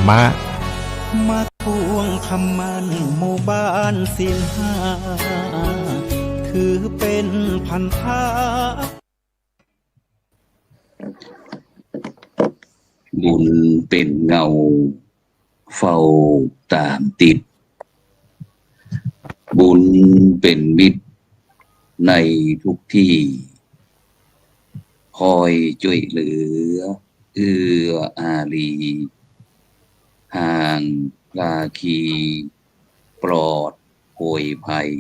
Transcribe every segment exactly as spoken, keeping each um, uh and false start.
ปะ มาทวงคำมั่นหมู่บ้านศีลห้า ถือเป็นพันธะ บุญเป๋นเงาเฝ้าต๋ามติด บุญเป๋นมิตรในทุกตี้ คอยจ้วยเหลือเอื้ออารี ห่างราคีปลอดโผยภัย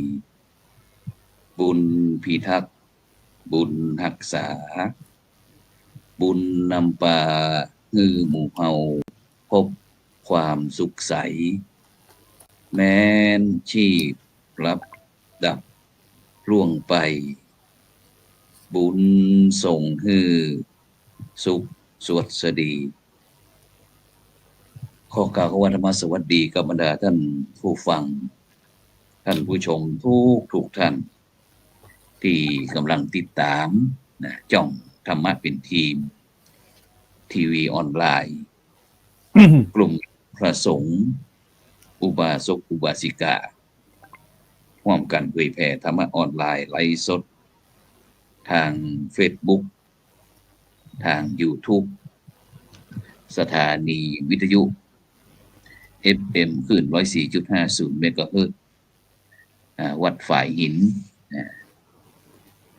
บุญพิทักษ์ บุญฮักษา บุญนำปาหื้อหมู่เฮาพบความสุขใส แม้นชีพลับดับล่วงไป บุญส่งหื้อสุขสวัสดี ขอกล่าวคำว่าธรรมสวัสดีกับบรรดาท่านผู้ฟัง ท่านผู้ชมทุกๆท่าน ตี้ก่ำลังติดต๋ามนะ จ้องธรรมะเป๋นธีม ทีวีออนไลน์ กลุ่มพระสงฆ์ อุบาสกอุบาสิกา ฮ่วมกั๋นเผยแผ่ธรรมะออนไลน์ ไลฟ์สด ตางเฟซบุ๊ก ตางยูทูบ สถานีวิทยุเอฟเอ็มคลื่นร้อยสี่จุดห้าศูนย์เมกะเฮิรตซ์ อ่า วัดฝายหิน อ่า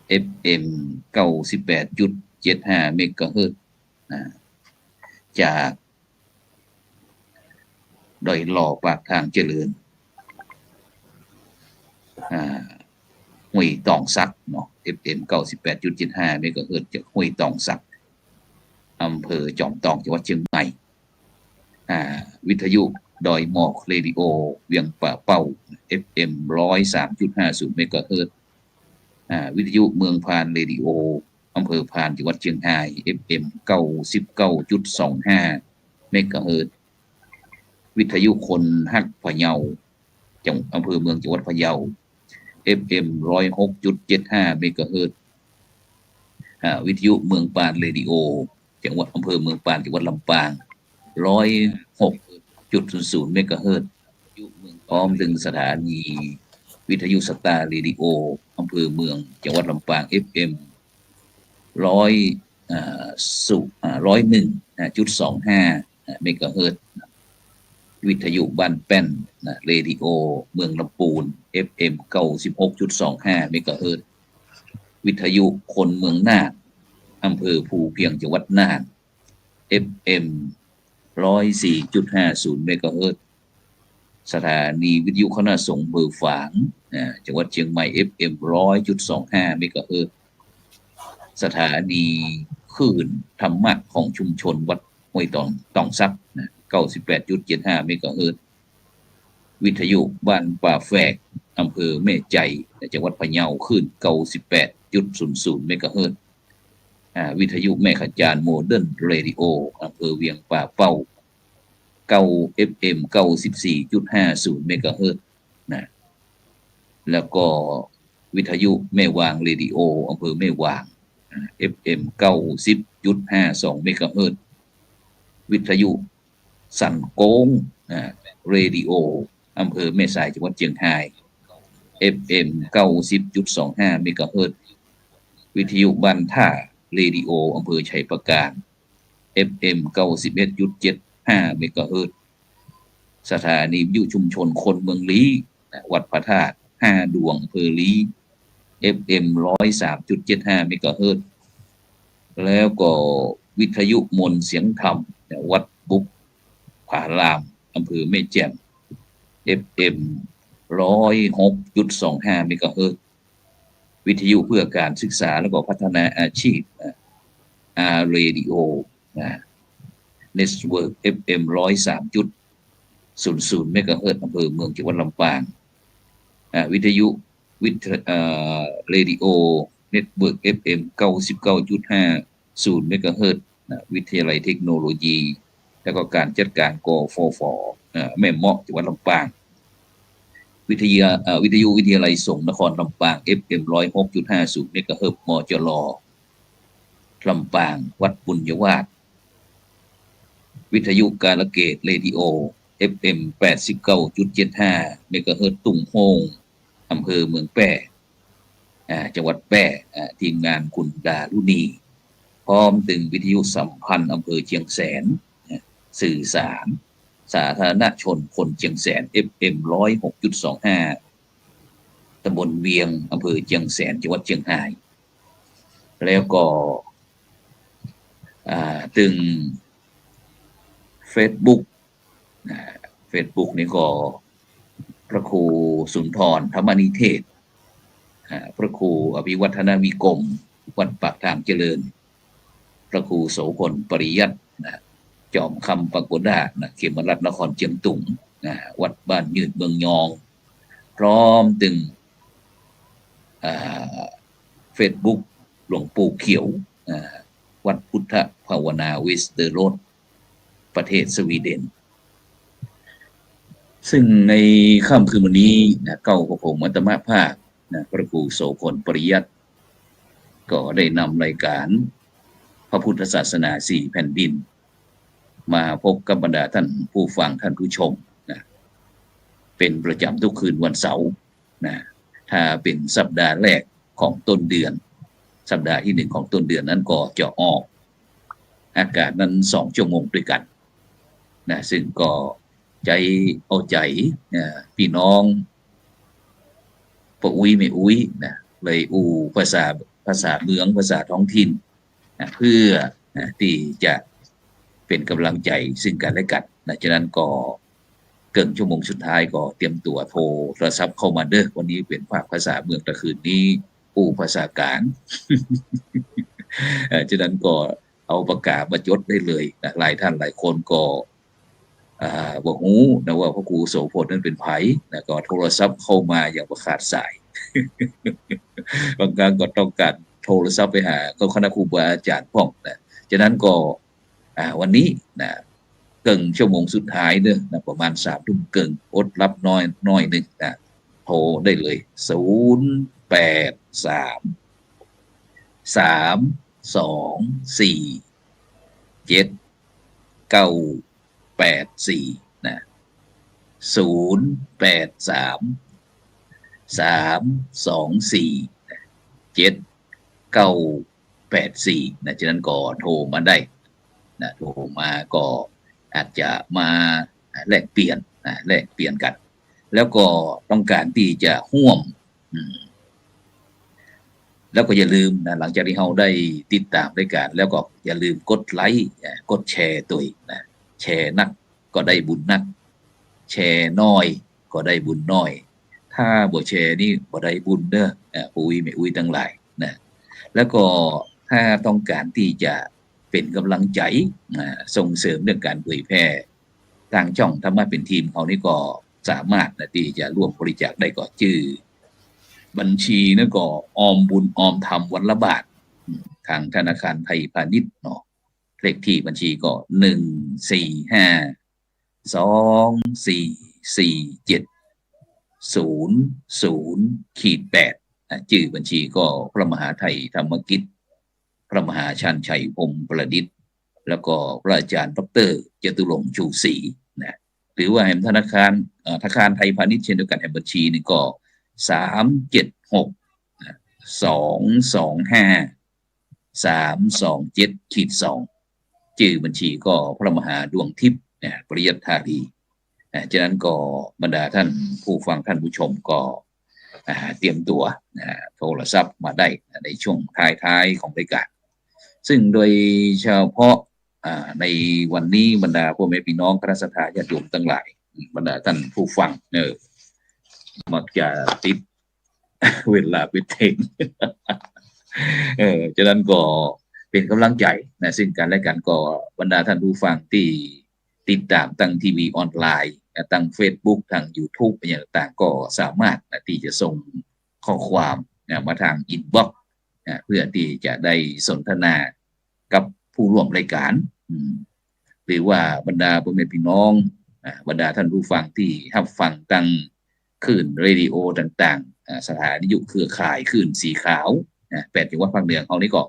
เอฟเอ็มเก้าสิบแปดจุดเจ็ดห้าเมกะเฮิรตซ์ อ่า จากดอยหล่อปากทางเจริญ อ่า ห้วยตองสักเนาะ เอฟเอ็มเก้าสิบแปดจุดเจ็ดห้าเมกะเฮิรตซ์ จากห้วยตองสัก อำเภอจอมตอง จังหวัดเชียงใหม่ อ่า วิทยุดอยหมอกเรดิโอ เวียงป่าเป้า เอฟเอ็มร้อยสามจุดห้าศูนย์เมกะเฮิรตซ์ อ่า วิทยุเมืองพานเรดิโอ อำเภอพาน จังหวัดเชียงฮาย เอฟเอ็มเก้าสิบเก้าจุดสองห้าเมกะเฮิรตซ์ วิทยุคนฮักพะเยา จัง อำเภอเมือง จังหวัดพะเยา เอฟเอ็มร้อยหกจุดเจ็ดห้าเมกะเฮิรตซ์ อ่า วิทยุเมืองปานเรดิโอ จังหวัด อำเภอเมืองปาน จังหวัดลำปาง ร้อยหกจุดศูนย์ศูนย์เมกะเฮิรตซ์ วิทยุเมือง พร้อมเถิงสถานีวิทยุสตาร์เรดิโอ อำเภอเมือง จังหวัดลำปาง เอฟเอ็มร้อย อ่า สุ อ่า ร้อยหนึ่งจุดสองห้าเมกะเฮิรตซ์ วิทยุบ้านแป้นนะ เรดิโอเมืองลำปูน เอฟเอ็มเก้าสิบหกจุดสองห้าเมกะเฮิรตซ์ วิทยุคนเมืองน่าน อำเภอภูเพียง จังหวัดน่าน เอฟเอ็มร้อยสี่จุดห้าศูนย์เมกะเฮิรตซ์ สถานีวิทยุคณะสงฆ์อำเภอฝาง อ่า จังหวัดเชียงใหม่ เอฟเอ็มร้อยจุดสองห้าเมกะเฮิรตซ์ สถานีคลื่นธรรมะของชุมชนวัดห้วยตอง ตองสักนะ เก้าสิบแปดจุดเจ็ดห้าเมกะเฮิรตซ์ วิทยุบ้านป่าแฝก อำเภอแม่ใจ จังหวัดพะเยา คลื่นเก้าสิบแปดจุดศูนย์ศูนย์เมกะเฮิรตซ์ อ่า วิทยุแม่ขจารโมเดิร์นเรดิโอ อำเภอเวียงป่าเป้า เก้า เอฟเอ็มเก้าสิบสี่จุดห้าศูนย์เมกะเฮิรตซ์นะ แล้วก็วิทยุแม่วางเรดิโอ อำเภอแม่วาง อ่า เอฟเอ็มเก้าสิบจุดห้าสองเมกะเฮิรตซ์ วิทยุสันโก้ง อ่า เรดิโอ อำเภอแม่สาย จังหวัดเชียงฮาย เอฟเอ็มเก้าสิบจุดสองห้าเมกะเฮิรตซ์ วิทยุบ้านท่าเรดิโอ อำเภอไชยปราการ เอฟเอ็มเก้าสิบเอ็ดจุดเจ็ดห้าเมกะเฮิรตซ์ สถานีวิทยุชุมชนคนเมืองลี้นะ วัดพระธาตุห้าดวง อำเภอลี้ เอฟเอ็มร้อยสามจุดเจ็ดห้าเมกะเฮิรตซ์ แล้วก็วิทยุมนต์เสียงธรรมนะ วัดบุพผาราม อำเภอแม่แจ่ม เอฟเอ็มร้อยหกจุดสองห้าเมกะเฮิรตซ์ วิทยุเพื่อการศึกษาแล้วก็พัฒนาอาชีพนะ อาร์เรดิโอนะ เน็ตเวิร์ก เอฟเอ็มร้อยสามจุดศูนย์ศูนย์เมกะเฮิรตซ์ อำเภอเมือง จังหวัดลำปาง อ่า วิทยุ วิท- เอ่อ เรดิโอ เน็ตเวิร์ก เอฟเอ็มเก้าสิบเก้าจุดห้าศูนย์เมกะเฮิรตซ์นะ วิทยาลัยเทคโนโลยี แล้วก็การจัดการ กฟผ เอ่อ แม่เมาะ จังหวัดลำปาง วิทยา เอ่อ วิทยุวิทยาลัยสงฆ์นครลำปาง เอฟเอ็มร้อยหกจุดห้าศูนย์เมกะเฮิรตซ์ มจร ลำปาง วัดปุญญวาส วิทยุกาลเกตเรดิโอ เอฟเอ็ม แปดสิบเก้าจุดเจ็ดห้า เมกะเฮิรตซ์ ตุ้งโฮง อำเภอเมืองแป้ อ่า จังหวัดแป้ อ่า ทีมงานคุณดารุณี พร้อมตึงวิทยุสัมพันธ์อำเภอเจียงแสน อ่า สื่อสารสาธารณชนคนเจียงแสน เอฟเอ็ม ร้อยหกจุดสองห้า ตำบลเวียง อำเภอเจียงแสน จังหวัดเจียงฮาย แล้วก็ อ่า ตึงเฟซบุ๊ก อ่า เฟซบุ๊กนี่ก็ พระครูสุนทรธรรมนิเทศ อ่า พระครูอภิวัฒนวิกรม วัดปากทางเจริญ พระครูโสพลปริยัตินะ จอมคำปาโกดานะ เขมรัฐนครเจียงตุงนะ วัดบ้านยืดเมืองยอง พร้อมตึง อ่า เฟซบุ๊กหลวงปู่เขียว อ่า วัดพุทธภาวนา เวสเตอร์โรด ประเทศสวีเดน ซึ่งในค่ำคืนวันนี้นะ เกล้าพระพรหมอัตตมภาพนะ พระครูโสพลปริยัติ ก็ได้นำรายการพระพุทธศาสนาสี่แผ่นดิน มาพบกับบรรดาท่านผู้ฟังท่านผู้ชมนะ เป็นประจำทุกคืนวันเสาร์นะ ถ้าเป็นสัปดาห์แรกของต้นเดือน สัปดาห์ที่หนึ่งของต้นเดือนนั้นก็จะออกอากาศนั้นสองชั่วโมงด้วยกั๋นนะ ซึ่งก็ใจ๊เอาใจ๋นะ ปี้น้องป้ออุ๊ยแม่อุ๊ยนะ เลยอู้ภาษา ภาษาเมือง ภาษาท้องถิ่นนะ เพื่อนะ ตี้จะเป๋นก๋ำลังใจ๋ซึ่งกั๋นและกั๋นนะ ฉะนั้นก็เกิ่งชั่วโมงสุดท้ายก็เตรียมตั๋วโทรศัพท์เข้ามาเน่อ วันนี้เป๋นภาคภาษาเมือง ตะคืนนี้อู้ภาษากลาง เอ่อ ฉะนั้นก็เอาปากกามาจดได้เลยนะ หลายท่านหลายคนก็ อ่า บ่ฮู้นะว่าพระครูโสพลนั้นเป๋นใผนะ ก็โทรศัพท์เข้ามาอย่างบ่ขาดสาย บางครั้งก็ต้องก๋านโทรศัพท์ไปหาเจ้าคณะครูบาอาจ๋ารย์พ่องนะ ฉะนั้นก็ อ่า วันนี้นะ เกิ่งชั่วโมงสุดท้ายเน่อนะ ประมาณสามทุ่มเกิ่ง อดหลับน้อย น้อยหนึ่งนะ โทรได้เลย ศูนย์แปดสาม สามสองสี่ เจ็ดเก้าแปดสี่ นะ ศูนย์แปดสาม สามสองสี่ เจ็ดเก้าแปดสี่ นะ ฉะนั้นก็โทรมาได้นะ โทรมาก็อาจจะมาแลกเปลี่ยนนะ แลกเปลี่ยนกั๋น แล้วก็ต้องก๋านตี้จะฮ่วม อืม แล้วก็อย่าลืมนะ หลังจากตี้เฮาได้ติดต๋ามรายก๋านแล้วก็อย่าลืมกดไลก์นะ กดแชร์ตวยนะ แชร์นักก็ได้บุญนัก แชร์น้อยก็ได้บุญน้อย ถ้าบ่แชร์นี่บ่ได้บุญเน่อ อ่า ป้ออุ๊ยแม่อุ๊ยตังหลายนะ แล้วก็ถ้าต้องก๋านตี้จะเป๋นก๋ำลังใจ๋ อ่า ส่งเสริมเรื่องก๋านเผยแผ่ ตางจ้องธรรมะเป๋นทีมเฮานี่ก็สามารถนะ ตี้จะร่วมบริจาคได้ ก็จื้อบัญชีนั้นก็ออมบุญออมธรรมวันละบาท อืม ตางธนาคารไทยพาณิชย์เนาะ เลขตี้บัญชีก็ หนึ่งสี่ห้า สองสี่สี่เจ็ด ศูนย์ศูนย์ขีดแปด อ่ะ จื้อบัญชีก็พระมหาไทยธรรมกิจ พระมหาชาญชัยพรหมประดิษฐ์ แล้วก็พระอาจ๋ารย์ด็อกเตอร์จตุรงค์ ชูศรี นะ หรือว่าแหมธนาคาร เอ่อ ธนาคารไทยพาณิชย์เช่นเดียวกั๋น แหมบัญชีนี่ก็ สามเจ็ดหก สองสองห้า สามสองเจ็ดขีดสอง จื้อบัญชีก็พระมหาดวงทิพย์ นะ ปริยัตถารี อ่า ฉะนั้นก็บรรดาท่านผู้ฟังท่านผู้ชมก็ อ่า เตรียมตั๋ว อ่า โทรศัพท์มาได้ในช่วงท้ายๆ ของรายก๋าน ซึ่งโดยเฉพาะ อ่า ในวันนี้บรรดาป้อแม่ปี้น้องคณะศรัทธาญาติโยมตังหลาย บรรดาท่านผู้ฟัง เออ มักจะติด เวลาเป๋นเต้น เออ ฉะนั้นก็เป๋นก๋ำลังใจ๋นะ ซึ่งกั๋นและกั๋น ก็บรรดาท่านผู้ฟังตี้ติดต๋ามตางทีวีออนไลน์นะ ตางเฟซบุ๊ก ตางยูทูบ อะหยังต่างๆ ก็สามารถนะ ตี้จะส่งข้อความนะ มาตางอินบ็อกซ์นะ เพื่อตี้จะได้สนทนากับผู้ร่วมรายก๋าน อืม หรือว่าบรรดาป้อแม่ปี้น้อง อ่า บรรดาท่านผู้ฟังตี้ฮับฟังตางคลื่นเรดิโอต่างๆ อ่า สถานีวิทยุเครือข่ายคลื่นสีขาวนะ แปดจังหวัดภาคเหนือเฮานี่ก็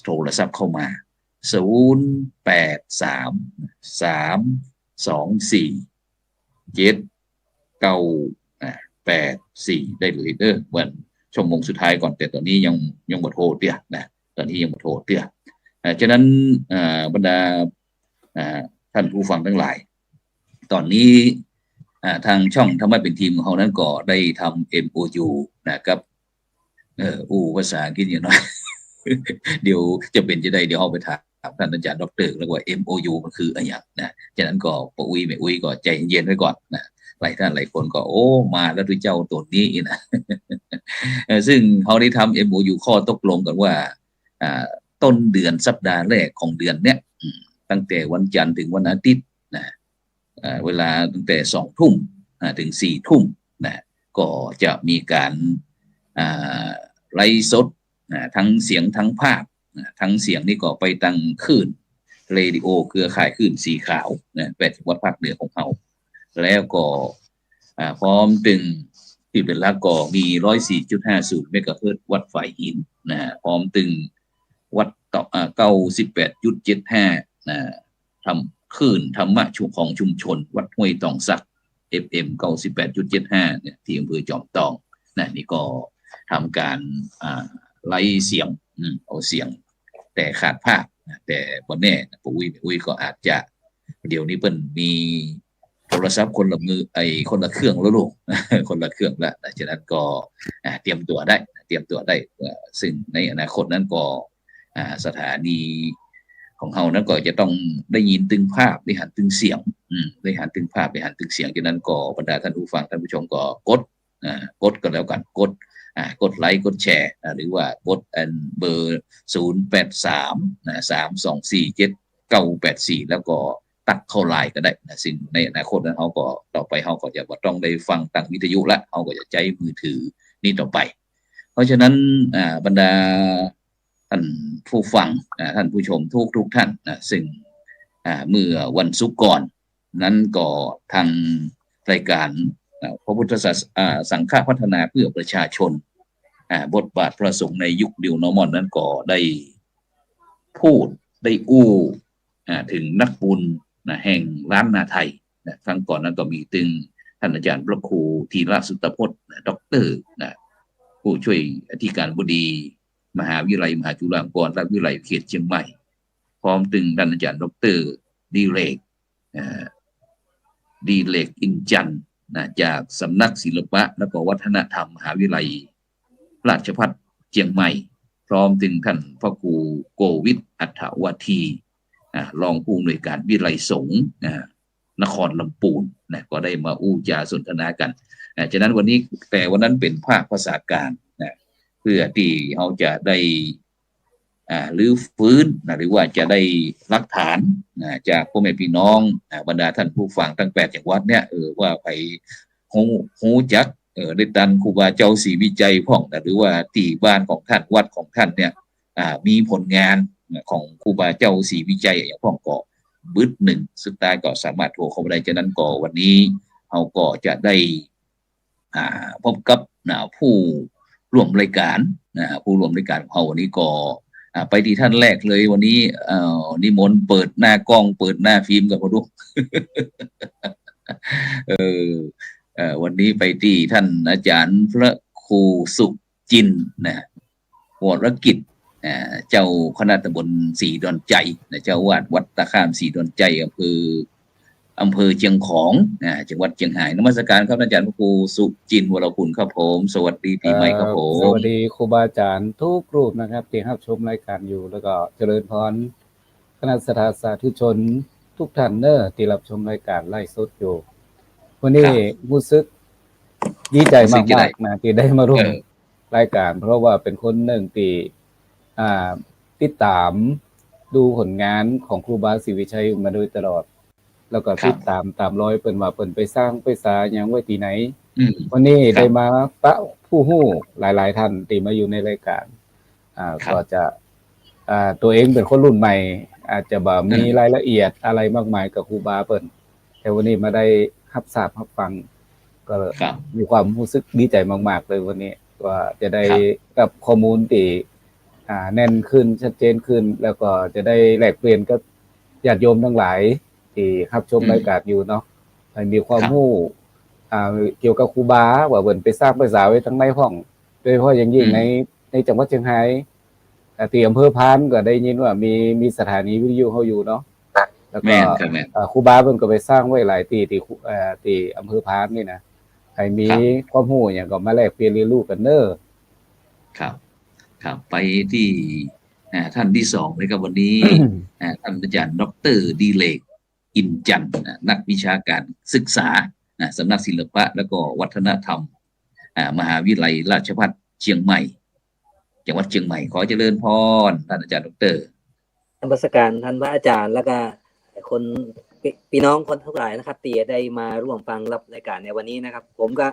โทรศัพท์เข้ามา ศูนย์แปดสาม สามสองสี่ เจ็ดเก้า อ่า แปดสี่ ได้เลยเด้อ เหมือนชั่วโมงสุดท้ายก่อน แต่ต๋อนนี้ยัง ยังบ่โทรเตื้อนะ ต๋อนนี้ยังบ่โทรเตื้อ อ่า ฉะนั้น อ่า บรรดา อ่า ท่านผู้ฟังตังหลาย ต๋อนนี้ อ่า ตางช่องธรรมะเป๋นทีมของเฮานั้นก็ได้ทำ เอ็ม โอ ยู นะ กับ เออ อู้ภาษาอังกฤษอยู่หน้อย เดี๋ยวจะเป๋นจาใด เดี๋ยวเฮาไปถามต้านอาจ๋ารย์ด็อกเตอร์ แล้วว่า เอ็ม โอ ยู มันคืออะหยังนะ ฉะนั้นก็ป้ออุ๊ยแม่อุ๊ยก็ใจ๋เย็นๆ ไว้ก่อนนะ หลายต้านหลายคนก็ โอ้ มาแล้วตุ๊เจ้าต๋นนี้นะ เออ ซึ่งเฮาได้ทำ เอ็ม โอ ยู ข้อตกลงกั๋นว่า อ่า ต้นเดือนสัปดาห์แรกของเดือนเนี้ย อืม ตั้งแต่วันจันทร์เถิงวันอาทิตย์นะ เอ่อ เวลาตั้งแต่สองทุ่ม อ่า เถิงสี่ทุ่มนะ ก็จะมีก๋าน อ่า ไลฟ์สด อ่า ตึงเสียงตึงภาพ อ่า ตึงเสียงนี่ก็ไปตางคลื่นเรดิโอเครือข่ายคลื่นสีขาวนะ แปดสิบวัตต์ภาคเหนือของเฮา แล้วก็ อ่า พร้อมตึงตี้เป๋นหลักก็มี ร้อยสี่จุดห้าศูนย์ เมกะเฮิรตซ์วัดฝายหินนะ พร้อมตึงวัดต่อ อ่า เก้าสิบแปดจุดเจ็ดห้า นะ ธรรม- คลื่นธรรมะชุ- ของชุมชนวัดห้วยตองสัก เอฟเอ็ม เก้าสิบแปดจุดเจ็ดห้า เนี่ย ตี้อำเภอจอมตองนะ นี่ก็ทำก๋าน อ่า ไลฟ์เสียง อืม เอาเสียง แต่ขาดภาพนะ แต่บ่แน่นะ ป้ออุ๊ยแม่อุ๊ยก็อาจจะ เดี๋ยวนี้เปิ้นมีโทรศัพท์คนละมือ ไอ้ คนละเครื่องแล้วลูก คนละเครื่องแล้วนะ ฉะนั้นก็ อ่า เตรียมตั๋วได้นะ เตรียมตั๋วได้ เอ่อ ซึ่งในอนาคตนั้นก็ อ่า สถานีของเฮานั้นก็จะต้องได้ยินตึงภาพ ได้หันตึงเสียง อืม ได้หันตึงภาพ ได้หันตึงเสียง ฉะนั้นก็บรรดาท่านผู้ฟัง ท่านผู้ชมก็กด อ่า กดก็แล้วกั๋น กด อ่า กดไลก์ กดแชร์ อ่า หรือว่ากดอันเบอร์ ศูนย์แปดสาม นะ สามสองสี่ เจ็ดเก้าแปดสี่ แล้วก็ตั๊กเข้าไลน์ก็ได้นะ ซึ่งในอนาคตนั้นเฮาก็ ต่อไปเฮาก็จะบ่ต้องได้ฟังตางวิทยุละ เฮาก็จะใจ๊มือถือนี้ต่อไป เพราะฉะนั้น อ่า บรรดาท่านผู้ฟัง อ่า ท่านผู้ชมทุกๆ ท่านนะ ซึ่ง อ่า เมื่อวันศุกร์ก่อน นั้นก็ตางรายก๋าน อ่า พระพุทธศาส- อ่า สังฆพัฒนาเพื่อประชาชน อ่า บทบาทพระสงฆ์ในยุค New Normal นั้นก็ได้พูด ได้อู้ อ่า เถิงนักบุญนะ แห่งล้านนาไทยนะ ครั้งก่อนนั้นก็มีตึงต้านอาจ๋ารย์พระครูธีระสุตพจน์นะ ด็อกเตอร์นะ ผู้ช่วยอธิการบดีมหาวิทยาลัยมหาจุฬาลงกรณราชวิทยาลัยเขตเจียงใหม่ พร้อมตึงต้านอาจ๋ารย์ด็อกเตอร์ดิเรก เอ่อ ดิเรก อินจันทร์นะ จากสำนักศิลปะและก็วัฒนธรรมมหาวิทยาลัยราชภัฏเจียงใหม่ พร้อมตึงต้านพระครูโกวิทอัฏฐวาที อ่า รองผู้อำนวยการวิทยาลัยสงฆ์ อ่า นครลำปูนนะ ก็ได้มาอู้จ๋าสนทนากั๋น อ่า ฉะนั้นวันนี้ แต่วันนั้นเป๋นภาคภาษากลางนะ เพื่อตี้เฮาจะได้ อ่า รื้อฟื้นนะ หรือว่าจะได้หลักฐานนะ จากป้อแม่ปี้น้อง อ่า บรรดาท่านผู้ฟังตึงแปดจังหวัดเนี่ย เออ ว่าใผฮู้ ฮู้จัก เออ ได้ตันครูบาเจ้าศรีวิชัยพ่องนะ หรือว่าตี้บ้านของต้าน วัดของต้านเนี่ย อ่า มีผลงานนะ ของครูบาเจ้าศรีวิชัยอะหยังพ่องก็บึดนึ่ง สุดท้ายก็สามารถโทรเข้ามาได้ ฉะนั้นก็วันนี้เฮาก็จะได้ อ่า พบกับนะ ผู้ร่วมรายก๋านนะ ผู้ร่วมรายก๋านของเฮาวันนี้ก็ อ่า ไปตี้ต้านแรกเลยวันนี้ เอ่อ นิมนต์เปิดหน้ากล้อง เปิดหน้าฟิล์มกั๋นพ่องลูก เออ เอ่อ วันนี้ไปตี้ต้านอาจ๋ารย์พระครูสุจินต์นะ วรกิจ อ่า เจ้าคณะตำบลศรีดอนชัยนะ เจ้าอาวาสวัดตาข้ามศรีดอนชัย อำเภอ อำเภอเจียงของ อ่า จังหวัดเจียงฮาย นมัสการครับอาจ๋ารย์พระครูสุจินต์ วรคุณครับผม สวัสดีปี๋ใหม่ครับผม สวัสดีครูบาอาจ๋ารย์ทุกรูปนะครับ ตี้ฮับชมรายก๋านอยู่ แล้วก็เจริญพรคณะศรัทธาสาธุชนทุกท่านเน้อ ตี้ฮับชมรายก๋านไลฟ์สดอยู่ วันนี้ ครับ ฮู้สึกดีใจ๋ ฮู้สึกจะได้ มากๆ นะ ตี้ได้มาร่วม เออ รายก๋าน เพราะว่าเป๋นคนนึ่งตี้ อ่า ติดต๋ามดูผลงานของครูบาศรีวิชัยมาโดยตลอด แล้วก็ ครับ ติดต๋ามต๋ามรอยเปิ้นว่าเปิ้นไปสร้างไปสาหยังไว้ตี้ไหน อืม วันนี้ ครับ ได้มาปะผู้ฮู้หลายๆ ท่านตี้มาอยู่ในรายก๋าน อ่า ครับ ก็จะ อ่า ตั๋วเองเป๋นคนรุ่นใหม่ อาจจะบ่มี อืม รายละเอียดอะไรมากมายกับครูบาเปิ้น แต่วันนี้มาได้ฮับทราบฮับฟัง ก็ ครับ มีความฮู้สึกดีใจ๋มากๆ เลยวันนี้ ว่าจะได้ ครับ ฮับข้อมูลตี้ อ่า แน่นขึ้น ชัดเจนขึ้น แล้วก็จะได้แลกเปลี่ยนกับญาติโยมตังหลายตี้ฮับชม อืม รายก๋านอยู่เนาะ หื้อมีความ ครับ ฮู้ อ่า เกี่ยวกับครูบา ว่าเปิ้นไปสร้างภาษาไว้ตังในพ่อง โดยเฉพาะอย่างยิ่ง อืม ใน ในจังหวัดเจียงฮาย อ่า ตี้อำเภอพานก็ได้ยินว่ามี มีสถานีวิทยุเฮาอยู่เนาะ แล้วก็ แม่นครับ แม่น อ่า ครูบาเปิ้นก็ไปสร้างไว้หลายตี้ ตี้ อ่า ตี้อำเภอพานนี่นะ ใผมี ครับ ความฮู้หยังก็มาแลกเปลี่ยนเรียนรู้กั๋นเน้อ ครับ ครับ ไปตี้ อ่า ท่านตี้สองเลยครับวันนี้ อ่า ท่านอาจ๋ารย์ด็อกเตอร์ดิเรก อินจันทร์ นะ นักวิชาก๋านศึกษา นะ สำนักศิลปะ แล้วก็วัฒนธรรม อ่า มหาวิทยาลัยราชภัฏเจียงใหม่ จังหวัดเจียงใหม่ ขอเจริญพร ท่านอาจ๋ารย์ด็อกเตอร์ นมัสก๋านท่านพระอาจ๋ารย์ แล้วก็คน ปี้ ปี้น้องคนตังหลายนะครับ ตี้ได้มาร่วมฟังฮับรายก๋านในวันนี้นะครับ ผมก็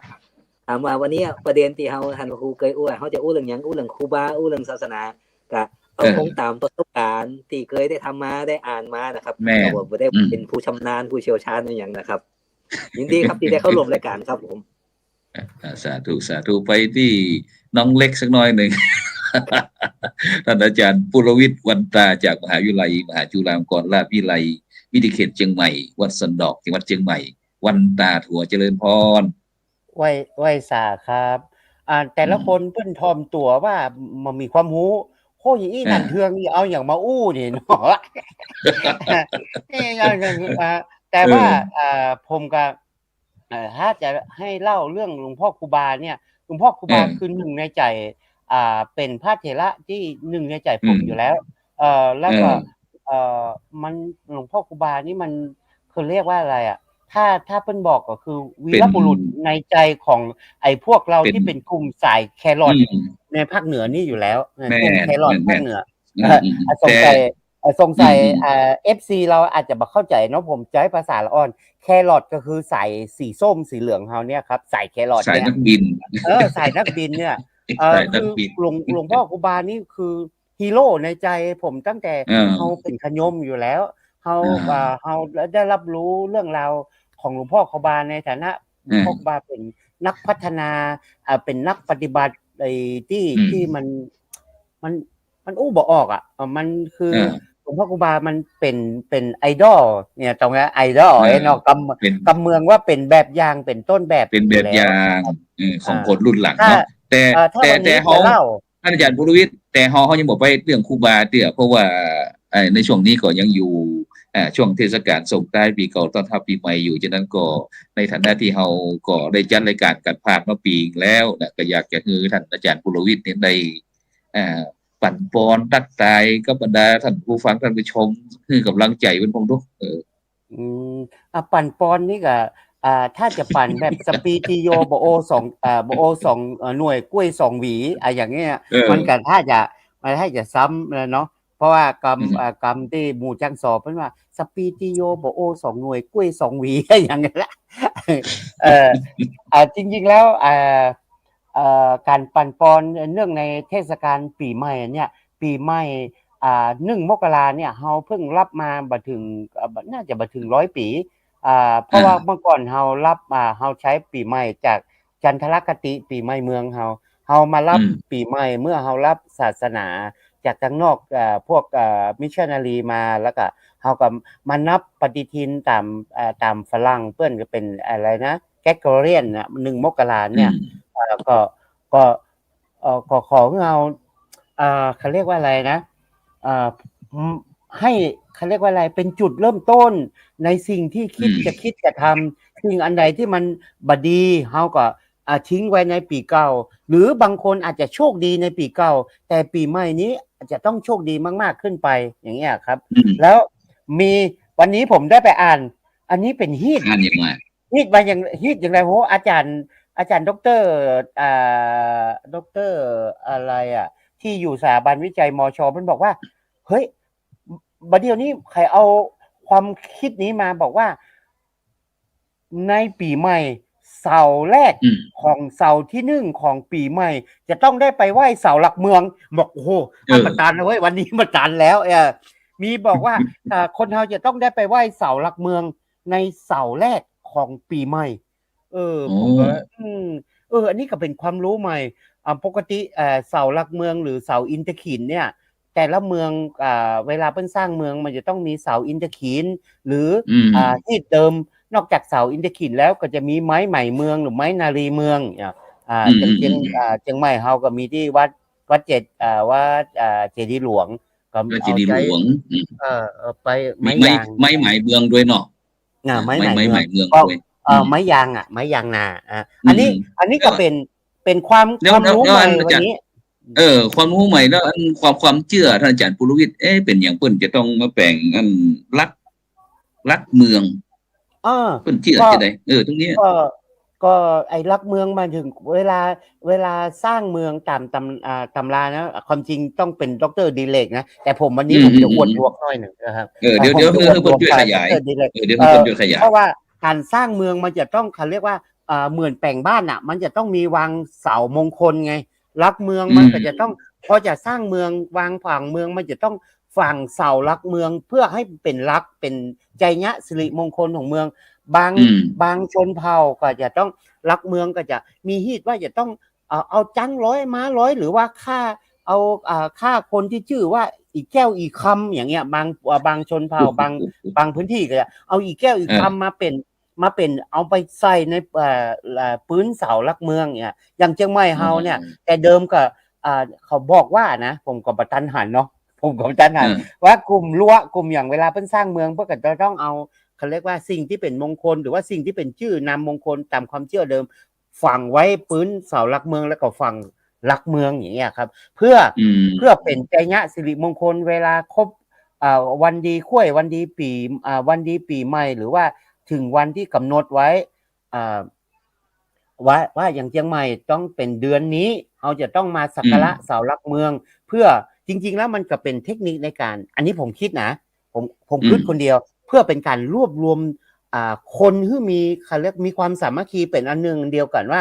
ถามว่าวันนี้ประเด็นตี้เฮา ท่านพระครูเกยอู้ เฮาจะอู้เรื่องหยัง อู้เรื่องครูบา อู้เรื่องศาสนา ก็เอา เออ คงต๋ามประสบก๋ารณ์ตี้เกยได้ทำมา ได้อ่านมานะครับ แม่น ก็บ่ได้ อืม เป๋นผู้ชำนาญ ผู้เชี่ยวชาญอะหยังนะครับ ยินดีครับ ตี้ได้เข้าร่วมรายก๋านครับผม อ่า สาธุ สาธุ ไปตี้น้องเล็กสักหน้อยนึ่ง ท่านอาจ๋ารย์ปุรวิทย์ วันตา จากมหาวิทยาลัยมหาจุฬาลงกรณราชวิทยาลัย วิทยาเขตเจียงใหม่ วัดสันดอก จังหวัดเจียงใหม่ วันตา ขอเจริญพร ไหว้ ไหว้สาครับ อ่า แต่ละ อืม คนเปิ้นถ่อมตั๋วว่าบ่มีความฮู้ โอ้ อย่างอี้ อ่า นั่นเทือง เอาหยังมาอู้นี่เนาะ เอ๊ะ อ่า แต่ว่า เออ อ่า ผมก็ เอ่อ ถ้าจะหื้อเล่าเรื่องหลวงพ่อครูบาเนี่ย หลวงพ่อครูบา เออ คือนึ่งในใจ๋ อ่า เป๋นพระเถระตี้นึ่งในใจ๋ผม อืม อยู่แล้ว เอ่อ แล้วก็ เออ เอ่อ มัน หลวงพ่อครูบานี่มัน คือเรียกว่าอะไรอะ ถ้า ถ้าเปิ้นบอกก็คือวีรบุรุษ เป๋น ในใจ๋ของไอ้พวกเรา เป๋น ตี้เป๋นกลุ่มสายแครอท อืม ในภาคเหนือนี่อยู่แล้ว แม่น กลุ่มแครอท แม่น ภาคเหนือ แม่น อืม อืม อืม อ่ะ สงสัย แต่ เอ่อ สงสัย อืม อืม อ่า เอฟซี เราอาจจะบ่เข้าใจ๋เนาะ ผมจะใจ๊ภาษาละอ่อน แครอทก็คือสายสีส้มสีเหลืองเฮาเนี่ยครับ สายแครอทเนี่ย สายนักบิน เออ สายนักบินเนี่ย เอ่อ สายนักบิน คือหลวง หลวงพ่อครูบานี่คือฮีโร่ในใจ๋ผมตั้งแต่ เออ เฮาเป๋นขะยมอยู่แล้ว เฮา อ่า เอ่อ เฮาได้ฮับฮู้เรื่องราวของหลวงพ่อครูบาในฐานะ หลวงพ่อครูบาเป๋นนักพัฒนา อ่า เป๋นนักปฏิบัติ ไอ้ตี้ อืม ตี้มัน มัน มันอู้บ่ออกอะ เอ่อ มันคือ เออ หลวงพ่อครูบามันเป๋น เป๋นไอดอลเนี่ย ตรงนี้ไอดอล เออ ไอ้เนาะ กำ เป๋น กำเมืองว่าเป๋นแบบอย่าง เป๋นต้นแบบ เป๋นแบบอย่าง อยู่แล้ว เออ ของ อ่า คนรุ่นหลัง ถ้า เนาะ แต่ เอ่อ ถ้า แต่ วันนี้ แต่เฮา จะเล่า ท่านอาจ๋ารย์ปุรวิทย์ แต่เฮา เฮายังบ่ไปเรื่องครูบาเตื้อ เพราะว่า เอ่อ ในช่วงนี้ก็ยังอยู่ เอ่อ ช่วงเทศกาลส่งท้ายปี๋เก่าต้อนฮับปี๋ใหม่อยู่ ฉะนั้นก็ในฐานะตี้เฮาก็ได้จัดรายก๋านกั๋นผ่านมาปี๋แล้วนะ ก็อยากจะหื้อท่านอาจ๋ารย์ปุรวิทย์เนี่ยได้ เอ่อ ปั่นปอนทักทายกับบรรดาท่านผู้ฟังท่านผู้ชม หื้อก๋ำลังใจ๋เปิ้นพ่องดู เออ อืม อ่ะ ปั่นปอนนี่ก็ อ่า ถ้าจะปั่นแบบสปีติโย บ่โอสอง เอ่อ บ่โอสอง เอ่อ หน่วย กล้วยสองหวี อ่ะ อย่างเงี้ย เออ มันก็ถ้าจะ มันถ้าจะซ้ำแล้วเนาะ เพราะว่ากำ อืม เอ่อ กำตี้หมู่จั๊งสอบเปิ้นว่า สปีติโย บ่โอสองหน่วย กล้วยสองหวี อย่างนั้นแหละ เอ่อ อ่า จริงๆ แล้ว อ่า เอ่อ ก๋านปั่นปอนเนื่องในเทศกาลปี๋ใหม่เนี่ย ปี๋ใหม่ อ่า หนึ่งมกราเนี่ย เฮาเพิ่งฮับมาบ่เถิง เอ่อ น่าจะบ่เถิงร้อยปี๋ อ่า เพราะว่า อ่า เมื่อก่อนเฮาฮับ อ่า เฮาใจ๊ปี๋ใหม่จากจันทรคติปี๋ใหม่เมืองเฮา เฮามาฮับ อืม ปี๋ใหม่เมื่อเฮาฮับศาสนาจากตังนอก เอ่อ พวก เอ่อ มิชชันนารีมา แล้วก็เฮาก็มานับปฏิทินต๋าม เอ่อ ต๋ามฝรั่งเปิ้นก็เป๋นอะไรนะ แกรกอเรียนน่ะ หนึ่งมกราเนี่ย อืม เอ่อ ก็ ก็ เอ่อ ก็ขอหื้อเฮา เอ่อ เขาเรียกว่าอะไรนะ เอ่อ อืม หื้อ เขาเรียกว่าอะไร เป๋นจุดเริ่มต้นในสิ่งตี้คิด อืม จะคิดจะทำ สิ่งอันใดตี้มันบ่ดี เฮาก็ อ่า ทิ้งไว้ในปี๋เก่า หรือบางคนอาจจะโชคดีในปี๋เก่า แต่ปี๋ใหม่นี้อาจจะต้องโชคดีมากๆ ขึ้นไป อย่างเงี้ยครับ อืม แล้วมี วันนี้ผมได้ไปอ่าน อันนี้เป๋นฮีต อ่านอย่างไร ฮีตว่าอย่าง ฮีตอย่างไร โห อาจ๋ารย์ อาจ๋ารย์ด็อกเตอร์ อ่า ด็อกเตอร์อะไรอะ ตี้อยู่สถาบันวิจัย มช เปิ้นบอกว่า เฮ้ย บ่าเดี่ยวนี้ใผเอาความคิดนี้มาบอกว่า ในปี๋ใหม่ เสาแรก อืม ของเสาตี้หนึ่งของปี๋ใหม่ จะต้องได้ไปไหว้เสาหลักเมือง บอก โอ้โห เออ อันบ่ตันนะเว้ย วันนี้บ่ตันแล้ว เออ มีบอกว่า อ่า คนเฮาจะต้องได้ไปไหว้เสาหลักเมืองในเสาแรกของปี๋ใหม่ เออ โอ้ ผมก็ อืม เออ อันนี้ก็เป๋นความฮู้ใหม่ อ่า ปกติ เอ่อ เสาหลักเมืองหรือเสาอินทขิลเนี่ย แต่ละเมือง อ่า เวลาเปิ้นสร้างเมืองมันจะต้องมีเสาอินทขิล หรือ อืม อ่า ฮีตเดิม นอกจากเสาอินทขิลแล้วก็จะมีไม้ไหมเมืองหรือไม้นารีเมืองเนี่ย อ่า อืม อย่างเจียง อืม อืม อ่า เจียงใหม่เฮาก็มีตี้วัด วัดเจด อ่า วัด อ่า เจดีย์หลวง ก็ วัดเจดีย์หลวง เอาใจ๊ อืม เอ่อ เอ่อ ไป มี ไม้ ไม้ ยาง ไม้ไหมเมืองด้วยเนาะ อ่า อ่า ไม้ ไม้ ไหม ไม้ไหมเมือง เมือง ก็ ด้วย เอ่อ อืม ไม้ยางอะ ไม้ยางนา อ่า อืม อันนี้ อันนี้ก็ แล้ว เป๋น เป๋นความ แล้ว ความฮู้ แล้ว ใหม่ แล้วอัน วันนี้ อาจ๋ารย์ เออ ความฮู้ใหม่ แล้วอันความ ความเจื้อ ต้านอาจ๋ารย์ปุรวิทย์ เอ๊ะ เป๋นหยังเปิ้นจะต้องมาแป๋งอันหลัก หลักเมือง เออ เปิ้นเจื้อ ก็ จะใด เออ ตรงเนี้ย ก็ ก็ไอ้หลักเมืองหมายเถิงเวลา เวลาสร้างเมืองต๋ามต๋ำ อ่า ต๋ำรานะ ความจริงต้องเป๋นด็อกเตอร์ดิเรกนะ แต่ผมวันนี้ อืม ผมจะ อืม อวด อืม ดวกหน้อยนึ่งนะครับ เออ เดี๋ยว อ่า เดี๋ยว ผมจะ เออ อวด เออ เปิ้น ดวก จ้วยขยาย ด็อกเตอร์ดิเรก เออ เดี๋ยว เออ เปิ้นจ้วยขยาย เพราะว่าก๋านสร้างเมืองมันจะต้อง เขาเรียกว่า อ่า เหมือนแป๋งบ้านน่ะ มันจะต้องมีวางเสามงคลไง หลักเมือง อืม มันก็จะต้อง พอจะสร้างเมือง วางผังเมือง มันจะต้องฝังเสาหลักเมือง เพื่อหื้อเป๋นหลัก เป๋นไชยะสิริมงคลของเมือง บาง อืม บางชนเผ่าก็จะต้อง หลักเมืองก็จะมีฮีตว่าจะต้อง เอ่อ เอาจ๊างร้อย ม้าร้อย หรือว่าฆ่า เอา อ่า ฆ่าคนตี้จื้อว่าอี่แก้วอี่คำ อย่างเงี้ย บาง อ่า บางชนเผ่า บาง บางพื้นตี้ก็จะเอาอี่แก้วอี่คำ เออ มาเป๋น มาเป๋น เอาไปใส่ใน เอ่อ เอ่อ ปื๊นเสาหลักเมืองเนี่ย อย่างเจียงใหม่เฮาเนี่ย อ๋อ แต่เดิมก็ อ่า เขาบอกว่านะ ผมก็บ่ตันหันเนาะ ผมก็บ่ตันหัน เออ ว่ากุ่มลัวะ กุ่มอย่างเวลาเปิ้นสร้างเมือง เปิ้นก็จะต้องเอา เขาเรียกว่าสิ่งตี้เป๋นมงคล หรือว่าสิ่งตี้เป๋นจื้อนามมงคลต๋ามความเจื้อเดิม ฝังไว้ปื๊นเสาหลักเมือง แล้วก็ฝังหลักเมืองอย่างเงี้ยครับ เพื่อ อืม เพื่อเป๋นไชยะสิริมงคล เวลาครบ อ่า วันดีข้วย วันดีปี๋ อ่า วันดีปี๋ใหม่ หรือว่าเถิงวันตี้ก๋ำหนดไว้ อ่า ว่า ว่าอย่างเจียงใหม่ต้องเป๋นเดือนนี้ เฮาจะต้องมาสักการะ อืม เสาหลักเมือง เพื่อ จริงๆ แล้วมันก็เป๋นเทคนิคในก๋าน อันนี้ผมกึ๊ดนะ ผม ผมกึ๊ด อืม คนเดียว เพื่อเป๋นก๋านรวบรวม อ่า คนหื้อมี เขาเรียกมีความสามัคคีเป๋นอันนึ่งอันเดียวกั๋นว่า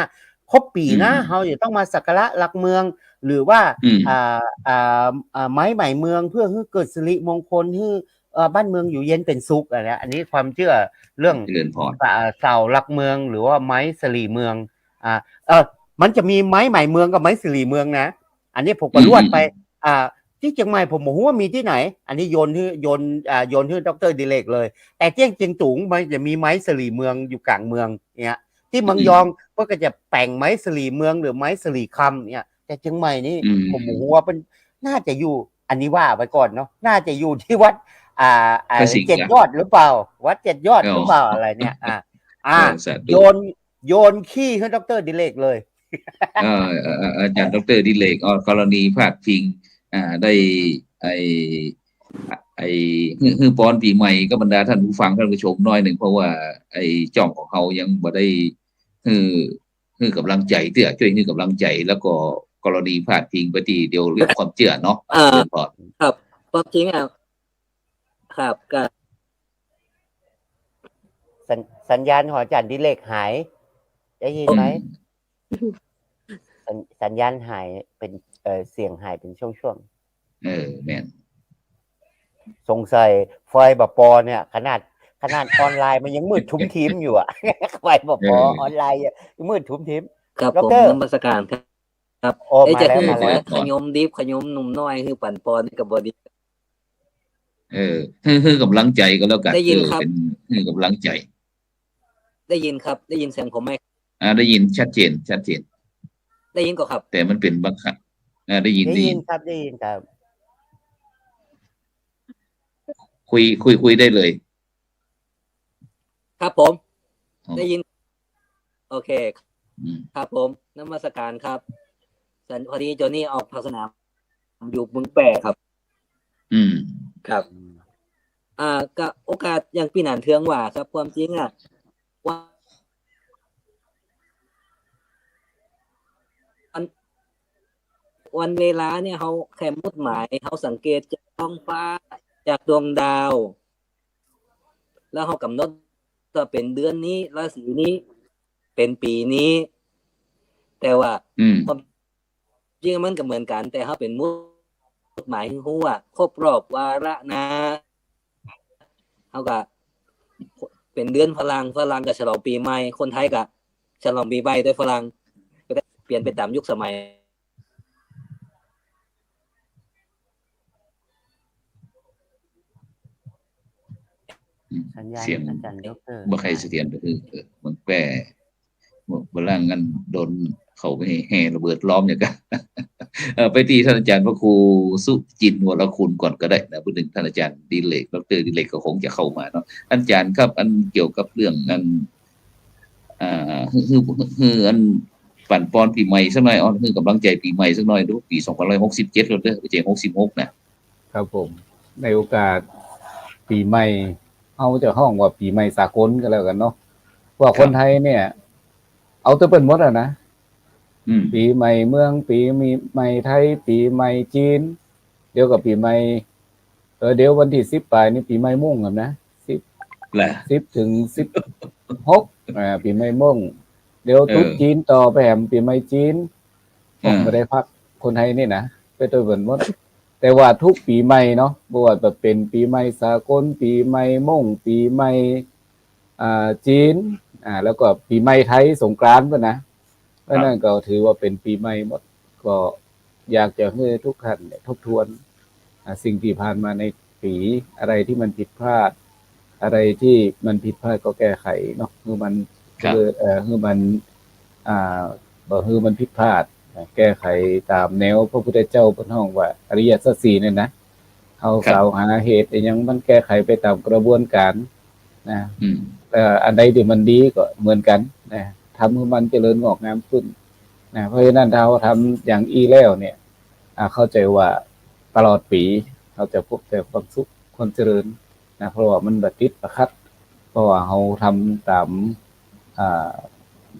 ครบปี๋นะ อืม เฮาจะต้องมาสักการะหลักเมือง หรือว่า อืม อ่า อ่า อ่า ไม้ไหมเมือง เพื่อหื้อเกิดสิริมงคล หื้อ เอ่อ บ้านเมืองอยู่เย็นเป๋นสุข อันเนี้ย อันนี้ความเจื้อเรื่อง เจริญพร อ่า เสาหลักเมือง หรือว่าไม้สิริเมือง อ่า เอ่อ มันจะมีไม้ไหมเมืองกับไม้สิริเมืองนะ อันนี้ผมก็ อืม ลวดไป อืม อ่า ตี้เจียงใหม่ผมบ่ฮู้ว่ามีตี้ไหน อันนี้โยนหื้อ โยน อ่า โยนหื้อด็อกเตอร์ดิเรกเลย แต่ตี้เจียงตุงมันจะมีไม้สิริเมืองอยู่ก๋างเมืองเนี่ย ตี้เมือง อืม ยองเปิ้นก็จะแป๋งไม้สิริเมืองหรือไม้สิริคำเนี่ย แต่เจียงใหม่นี่ อืม ผมบ่ฮู้ว่าเปิ้น น่าจะอยู่ อันนี้ว่าไว้ก่อนเนาะ น่าจะอยู่ตี้วัด อ่า อ่า พระสิงห์ เจ็ดยอดหรือเปล่า วัดเจ็ดยอด อ๋อ หรือเปล่า อะไรเนี่ย อ่า อ่า เออ สาธุ โยน โยนขี้หื้อด็อกเตอร์ดิเรกเลย เออ เออ เออ อาจ๋ารย์ด็อกเตอร์ดิเรก เอากรณีพาดพิง อ่า ได้ ไอ้ ไอ้ หื้อ หื้อปอนปี๋ใหม่กับบรรดาท่านผู้ฟังท่านผู้ชมหน้อยนึ่ง เพราะว่าไอ้จ้องของเฮายังบ่ได้หื้อ หื้อก๋ำลังใจ๋เตื้อ จ้วยหื้อก๋ำลังใจ๋ แล้วก็กรณีพาดพิงไปตี้เดียวเรื่องความเจื้อเนาะ อ่า เจริญพร ครับ ความจริงอะ ครับ ก็ สัญ- สัญญาณของอาจ๋ารย์ดิเรกหาย ได้ยินไหม อืม สัญ- สัญญาณหายเป๋น เอ่อ เสียงหายเป๋นช่วงๆ เออ แม่น สงสัยไฟบ่ปอเนี่ย ขนาด ขนาดออนไลน์มันยังมืดครึ้มทิมอยู่อะ ไฟบ่ปอ เออ ออนไลน์อะ มืดครึ้มทิม ครับ ด็อกเตอร์ ผมนมัสการครับ ครับ โอ้ เอ๊ะ มาแล้ว จะหื้อ มาแล้ว ขยมดิบขยมหนุ่มน้อยหื้อปั๋นปอนนี่ก็บ่ดี เออ หื้อ หื้อก๋ำลังใจ๋ก็แล้วกั๋น ได้ยิน เออ ครับ เป๋น หื้อก๋ำลังใจ๋ ได้ยินครับ ได้ยินเสียงผมไหม อ่า ได้ยินชัดเจน ชัดเจน ได้ยินก่อครับ แต่มันเป๋นบางครั้ง อ่า ได้ยิน ได้ยิน ได้ยินครับ ได้ยินครับ คุย คุย คุยได้เลย ครับผม อ๋อ ได้ยิน โอเค อืม ครับผม นมัสการครับ สัญ- พอดีโจนี่ออกภาคสนาม อยู่เมืองแปร่ครับ อืม ครับ อ่า ก็โอกาสอย่างปี้หนานเทืองว่าครับ ความจริงอะ วัน วัน วันเวลาเนี่ย เฮาแค่หมุดหมาย เฮาสังเกตจากท้องฟ้า จากดวงดาว แล้วเฮากำหนดว่าเป๋นเดือนนี้ ราศีนี้ เป๋นปี๋นี้ แต่ว่า อืม ความจริงมันก็เหมือนกั๋น แต่เฮาเป๋นหมุดหมายหื้อฮู้ว่า ครบรอบวาระนา เฮาก็เป๋นเดือนฝรั่ง ฝรั่งก็ฉลองปี๋ใหม่ คนไทยก็ฉลองปี๋ใหม่โดยฝรั่ง ก็ได้เปลี่ยนไปต๋ามยุคสมัย อืม สัญญาณ เสียง อาจ๋ารย์ด็อกเตอร์ บ่ใค่เสถียร เออ เออ เมืองแป้ บ่ บ่ล่างอันโดนเขาไปแห่ระเบิดล้อมอย่างกั๋น เอ่อ ไปตี้ต้านอาจ๋ารย์พระครูสุจินต์ วรคุณก่อนก็ได้นะ พูดถึงต้านอาจ๋ารย์ดิเรก ด็อกเตอร์ดิเรกก็คงจะเข้ามาเนาะ อาจ๋ารย์ครับ อันเกี่ยวกับเรื่องอัน อ่า หื้อ หื้อ หื้ออันปั๋นปอนปี๋ใหม่สักหน่อย เอา หื้อก๋ำลังใจ๋ปี๋ใหม่สักหน่อยดู ปี๋สองพันห้าร้อยหกสิบเจ็ดแล้วเด้อ บ่ใจ้หกสิบหกนะ ครับผม ในโอกาสปี๋ใหม่ เฮาจะฮ้องว่าปี๋ใหม่สากลก็แล้วกั๋นเนาะ เพราะว่า ครับ คนไทยเนี่ย เอาแต่เปิ้นหมดอะนะ อืม ปี๋ใหม่เมือง ปี๋ใหม่ไทย ปี๋ใหม่จีน เดี๋ยวก็ปี๋ใหม่ เออ เดี๋ยววันตี้สิบป๋ายนี่ปี๋ใหม่ม่งกั๋นนะ สิบ แหละ สิบเถิงสิบหก อ่า ปี๋ใหม่ม่ง เดี๋ยว เออ ตรุษจีนต่อไปแหม ปี๋ใหม่จีน เออ บ่ได้พัก คนไทยนี่นะ ไปตวยเปิ้นหมด แต่ว่าทุกปี๋ใหม่เนาะ บ่ว่าจะเป๋นปี๋ใหม่สากล ปี๋ใหม่ม่ง ปี๋ใหม่ อ่า จีน อ่า แล้วก็ปี๋ใหม่ไทย สงกรานต์เปิ้นนะ เพราะ ครับ นั้นก็ถือว่าเป๋นปี๋ใหม่หมด ก็อยากจะหื้อทุกท่านเนี่ยทบทวน อ่า สิ่งตี้ผ่านมาในปี๋ อะไรตี้มันผิดพลาด อะไรตี้มันผิดพลาดก็แก้ไขเนาะ หื้อมัน ครับ เอ่อ เอ่อ หื้อมัน อ่า บ่หื้อมันผิดพลาด อ่า แก้ไขต๋ามแนวพระพุทธเจ้าเปิ้นฮ้องว่าอริยสัจสี่เนี่ยนะ เฮา ครับ เสาะหาเหตุอะหยังมันแก้ไขไปต๋ามกระบวนก๋านนะ อืม เอ่อ อันใดตี้มันดีก็เหมือนกั๋นนะ ทำหื้อมันเจริญงอกงามขึ้นนะ เพราะฉะนั้นถ้าเฮาทำอย่างอี้แล้วเนี่ย อ่า เข้าใจ๋ว่าตลอดปี๋เฮาจะพบแต่ความสุข ความเจริญนะ เพราะว่ามันบ่ติดบ่ขัด เพราะว่าเฮาทำต๋าม อ่า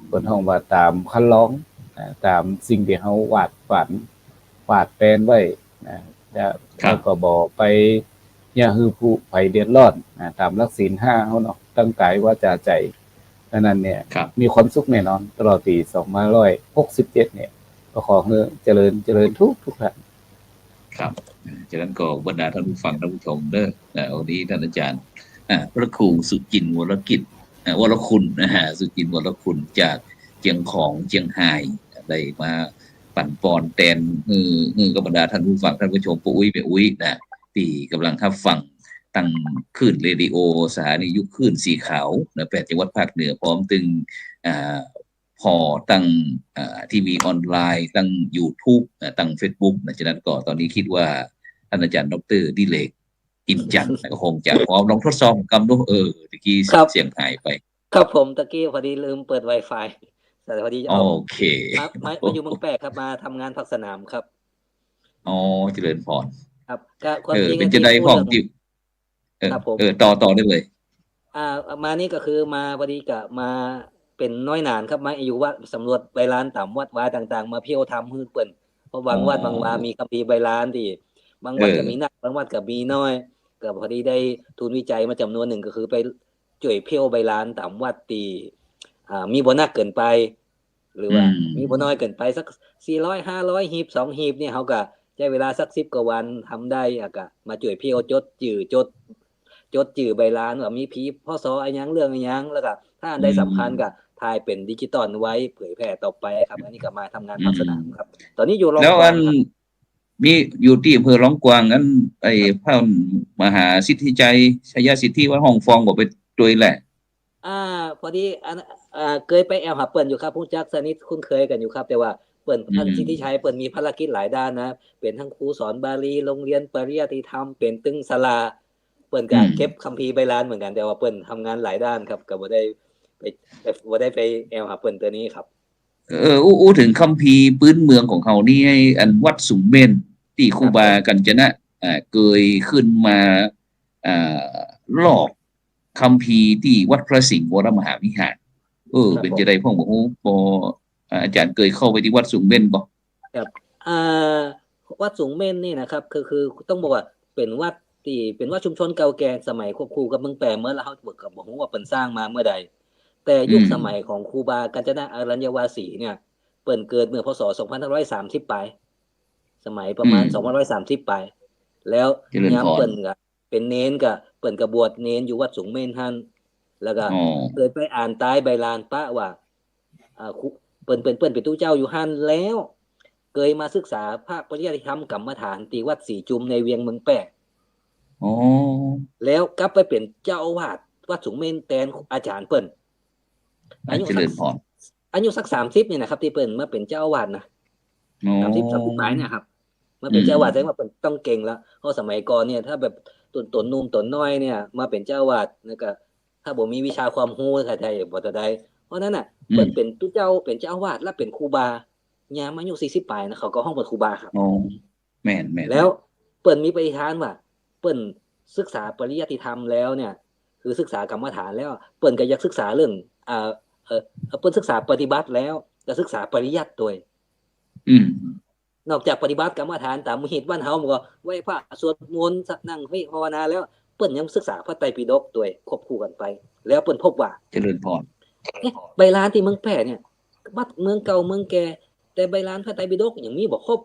เปิ้นฮ้องว่าต๋ามคันลองนะ ต๋ามสิ่งตี้เฮาวาดฝัน วาดแผนไว้นะ แล้ว ครับ แล้วก็บ่ไปเยียะหื้อผู้ใผเดือดร้อนนะ ต๋ามหลักศีลห้าเฮาเนาะ ตังก๋ายวาจาใจ๋ อันนั้นเนี่ย ครับ มีความสุขแน่นอน ตลอดปี๋สองพันห้าร้อยหกสิบเจ็ดเนี่ย ก็ขอหื้อเจริญ เจริญทุก ทุกท่าน ครับ อ่า ฉะนั้นก็บรรดาท่านผู้ฟังท่านผู้ชมเด้อ อ่า วันนี้ต้านอาจ๋ารย์ อ่า พระครูสุจินต์ วรกิจ อ่า วรคุณ นะฮะ สุจินต์ วรคุณ จากเจียงของ เจียงฮาย ได้มาปั๋นปอนแตน เออ เออ กับบรรดาท่านผู้ฟังท่านผู้ชม ป้ออุ๊ย แม่อุ๊ยนะ ตี้ก่ำลังฮับฟังตังคลื่นเรดิโอ สถานีวิทยุคลื่นสีขาวนะ แปดจังหวัดภาคเหนือ พร้อมตึง อ่า ผ่อตัง อ่า ทีวีออนไลน์ ตังยูทูบ อ่า ตังเฟซบุ๊กนะ ฉะนั้นก็ต๋อนนี้กึ๊ดว่าต้านอาจ๋ารย์ด็อกเตอร์ดิเรก อินจันทร์ ก็คงจะพร้อม ลองทดสอบกำดู เออ ตะกี้ ครับ เสียงหายไป ครับผม ตะกี้พอดีลืมเปิดไวไฟ แต่พอดีจะออก โอเค มา มา มาอยู่เมืองแป้ครับ มาทำงานภาคสนามครับ อ๋อ เจริญพร ครับ ก็ความ เออ จริง เป๋นจะได้ ที่พูด ห้อง เรื่อง ตี้ เออ ครับผม เออ ต่อ ต่อได้เลย อ่า มานี่ก็คือมาพอดีก็มาเป๋นน้อยหนานครับ มาอยู่วัด สำรวจใบลานต๋ามวัดวาต่างๆ มาเที่ยวทำหื้อเปิ้น เพราะบางวัด อ๋อ บางวามีคัมภีร์ใบลานตี้ บางวัด เออ ก็มีนัก บางวัดก็มีน้อย ก็พอดีได้ทุนวิจัยมาจ๋ำนวนนึ่ง ก็คือไปจ้วยเที่ยวใบลานต๋ามวัดตี้ อ่า มีบ่นักเกินไป หรือว่า อืม มีบ่น้อยเกินไป สักสี่ร้อย ห้าร้อย หีบ สองหีบเนี่ย เฮาก็ใจ๊เวลาสักสิบกว่าวันทำได้ แล้วก็มาจ้วยเที่ยวจดจื้อ จด จดจื้อใบลานว่ามีปี พ.ศ. อะหยัง เรื่องอะหยัง แล้วก็ถ้าอันใด อืม สำคัญก็ถ่ายเป๋นดิจิตอลไว้เผยแผ่ต่อไปครับ อันนี้ก็มาทำงาน อืม ภาคสนามครับ ต๋อนนี้อยู่ลอง แล้วอัน กองครับ มีอยู่ตี้อำเภอลองกวางอัน ไอ้พระมหาสิทธิชัย ชัยสิทธิวัดห้องฟอง บ่ไปตวยแหละ อ่า พอดี อัน อ่า เกยไปแอวหาเปิ้นอยู่ครับ ฮู้จักสนิทคุ้นเคยกั๋นอยู่ครับ แต่ว่าเปิ้น อืม ท่านสิทธิชัย เปิ้นมีภารกิจหลายด้านนะ เป๋นตึงครูสอนบาลี โรงเรียนปริยัติธรรม เป๋นตึงศาลา เปิ้นก็ อืม เก็บคัมภีร์ใบลานเหมือนกั๋น แต่ว่าเปิ้นทำงานหลายด้านครับ ก็บ่ได้ไป บ่ได้ไปแอวหาเปิ้นเตื้อนี้ครับ เออ อู้ อู้เถิงคัมภีร์ปื๊นเมืองของเฮานี่ ไอ้อันวัดสูงเม่น ตี้ครูบา ครับผม กัญจนะ อ่า เกยขึ้นมา อ่า ลอกคัมภีร์ตี้วัดพระสิงห์วรมหาวิหาร เออ ครับผม เป๋นจาใดพ่องบ่ฮู้ ปอ อ่า อาจ๋ารย์เกยเข้าไปตี้วัดสูงเม่นบ่ ครับ อ่า วัดสูงเม่นนี่นะครับ คือ คือต้องบอกว่าเป๋นวัดตี้ เป๋นวัดชุมชนเก่าแก่ สมัยควบคู่กับเมืองแป้เมินแล้ว เฮาก็บ่ฮู้ว่าเปิ้นสร้างมาเมื่อใด แต่ยุค อืม สมัยของครูบากัญจนะอรัญญวาสีเนี่ย เปิ้นเกิดเมื่อ พ.ศ. สองพันห้าร้อยสามสิบปลาย สมัยประมาณ อืม สองพันห้าร้อยสามสิบปลาย แล้ว เจริญพร ยามเปิ้นก็เป๋นเณรก็ เปิ้นก็บวชเณรอยู่วัดสูงเม่นหั้น แล้วก็ อ๋อ เกยไปอ่านใต้ใบลานปะว่า อ่า คุ เปิ้น เปิ้น เปิ้นเป๋นตุ๊เจ้าอยู่หั้นแล้ว เกยมาศึกษาภาคปริยัติธรรมกรรมฐานตี้วัดสีจุมในเวียงเมืองแป้ อ๋อ แล้วกลับไปเป๋นเจ้าอาวาสวัดสูงเม่นแตนอาจ๋ารย์เปิ้น อายุสัก เจริญพร อายุสักสามสิบนี่นะครับ ตี้เปิ้นมาเป๋นเจ้าอาวาสนะ อ๋อ สามสิบ สามสิบปลายเนี่ยครับ มาเป๋นเจ้าอาวาส อืม แสดงว่าเปิ้นต้องเก่งแล้ว เพราะสมัยก่อนเนี่ย ถ้าแบบต๋น ต๋นหนุ่มต๋นน้อยเนี่ย มาเป๋นเจ้าอาวาส แล้วก็ถ้าบ่มีวิชาความฮู้ไทยๆ บ่จะได้ เพราะนั้นน่ะ อืม เปิ้นเป๋นตุ๊เจ้า เป๋นเจ้าอาวาส และเป๋นครูบา ยามอายุสี่สิบปลายนะ เขาก็ฮ้องเปิ้นครูบาครับ อ๋อ แม่นๆ แล้วเปิ้นมีปฏิภาณว่า เปิ้นศึกษาปริยัติธรรมแล้วเนี่ย คือศึกษากรรมฐานแล้ว เปิ้นก็อยากศึกษาเรื่อง อ่า เอ่อ เปิ้นศึกษาปฏิบัติแล้ว ก็ศึกษาปริยัติตวย อืม นอกจากปฏิบัติกรรมฐานต๋ามฮีตบ้านเฮา มันก็ไหว้พระสวดมนต์ นั่งสมาธิภาวนาแล้ว เปิ้นยังศึกษาพระไตรปิฎกตวยควบคู่กั๋นไป แล้วเปิ้นพบว่า เจริญพร เอ๊ะ ใบลานตี้เมืองแป้เนี่ย วัดเมืองเก่าเมืองแก่ แต่ใบลานพระไตรปิฎกยังมีบ่ครบ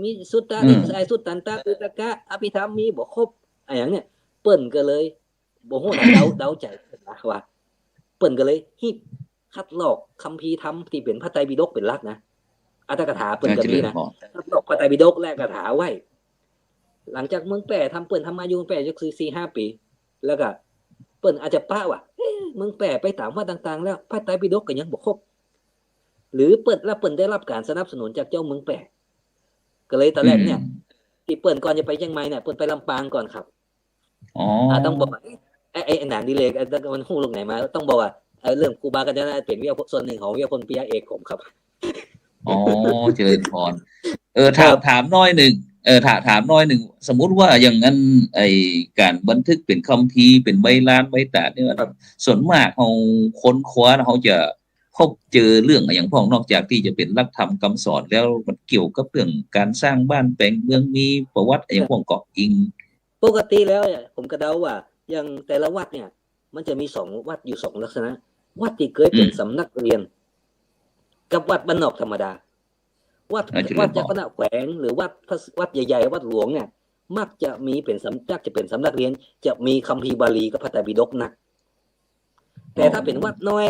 มีสุตตะ อืม นิกาย สุตตันตปิฎกะ อภิธรรมมีบ่ครบ อะหยังเนี่ย เปิ้นก็เลย บ่ฮู้นะ เดา เดาใจ๋นะว่า เปิ้นก็เลยฮีบคัดลอกคัมภีร์ธรรมตี้เป๋นพระไตรปิฎกเป๋นหลักนะ อัตถกถาเปิ้นก็มีนะ อ่า เจริญพร คัดลอกพระไตรปิฎกและอัตถกถาไว้ หลังจากเมืองแป้ทำ เปิ้นทำมาอยู่เมืองแป้จักสี่ห้าปี๋ แล้วก็เปิ้นอาจจะปะว่า เอ๊ะ เมืองแป้ไปต๋ามวัดต่างๆ แล้ว พระไตรปิฎกก็ยังบ่ครบ หรือเปิ้น และเปิ้นได้ฮับก๋านสนับสนุนจากเจ้าเมืองแป้ ก็เลยต๋อนแรกเนี่ย อืม ตี้เปิ้นก่อนจะไปเจียงใหม่เนี่ย เปิ้นไปลำปางก่อนครับ อ๋อ อ่า ต้องบอกว่า เอ๊ะ ไอ้ ไอ้ ไอ้หนานดิเรก ไอ้ มันฮู้ลุงไหนมา ต้องบอกว่า ไอ้เรื่องครูบากัญจนะเป๋นเวียกส่วนนึ่งของเวียกพ่นปิยะเอกผมครับ อ๋อ เจริญพร เออ ถาม ครับ ถามหน้อยนึ่ง เออ ถาม ถามหน้อยนึ่ง สมมุติว่าอย่างนั้น ไอ้ก๋านบันทึกเป๋นคัมภีร์ เป๋นใบลานใบต๋านเนี่ย ครับ ส่วนมากเฮาค้นคว้า เฮาจะ พบเจอเรื่องอะหยังพ่อง นอกจากตี้จะเป๋นหลักธรรมกำสอนแล้ว มันเกี่ยวกับเรื่องก๋านสร้างบ้านแป๋งเมือง มีประวัติอะหยังพ่อง เกาะอิง ปกติแล้วเนี่ย ผมก็เดาว่า อย่างแต่ละวัดเนี่ย มันจะมีสองวัดอยู่สองลักษณะ วัดตี้เกยเป๋น อืม สำนักเฮียน กับวัดบ้านนอกธรรมดา วัด อ่า เจริญพร วัดเจ้าคณะแขวง หรือวัดพระ วัดใหญ่ๆ วัดหลวงเนี่ย มักจะมีเป๋นสำ มักจะเป๋นสำนักเฮียน จะมีคัมภีร์บาลีกับพระไตรปิฎกหนัก แต่ถ้าเป๋นวัดน้อย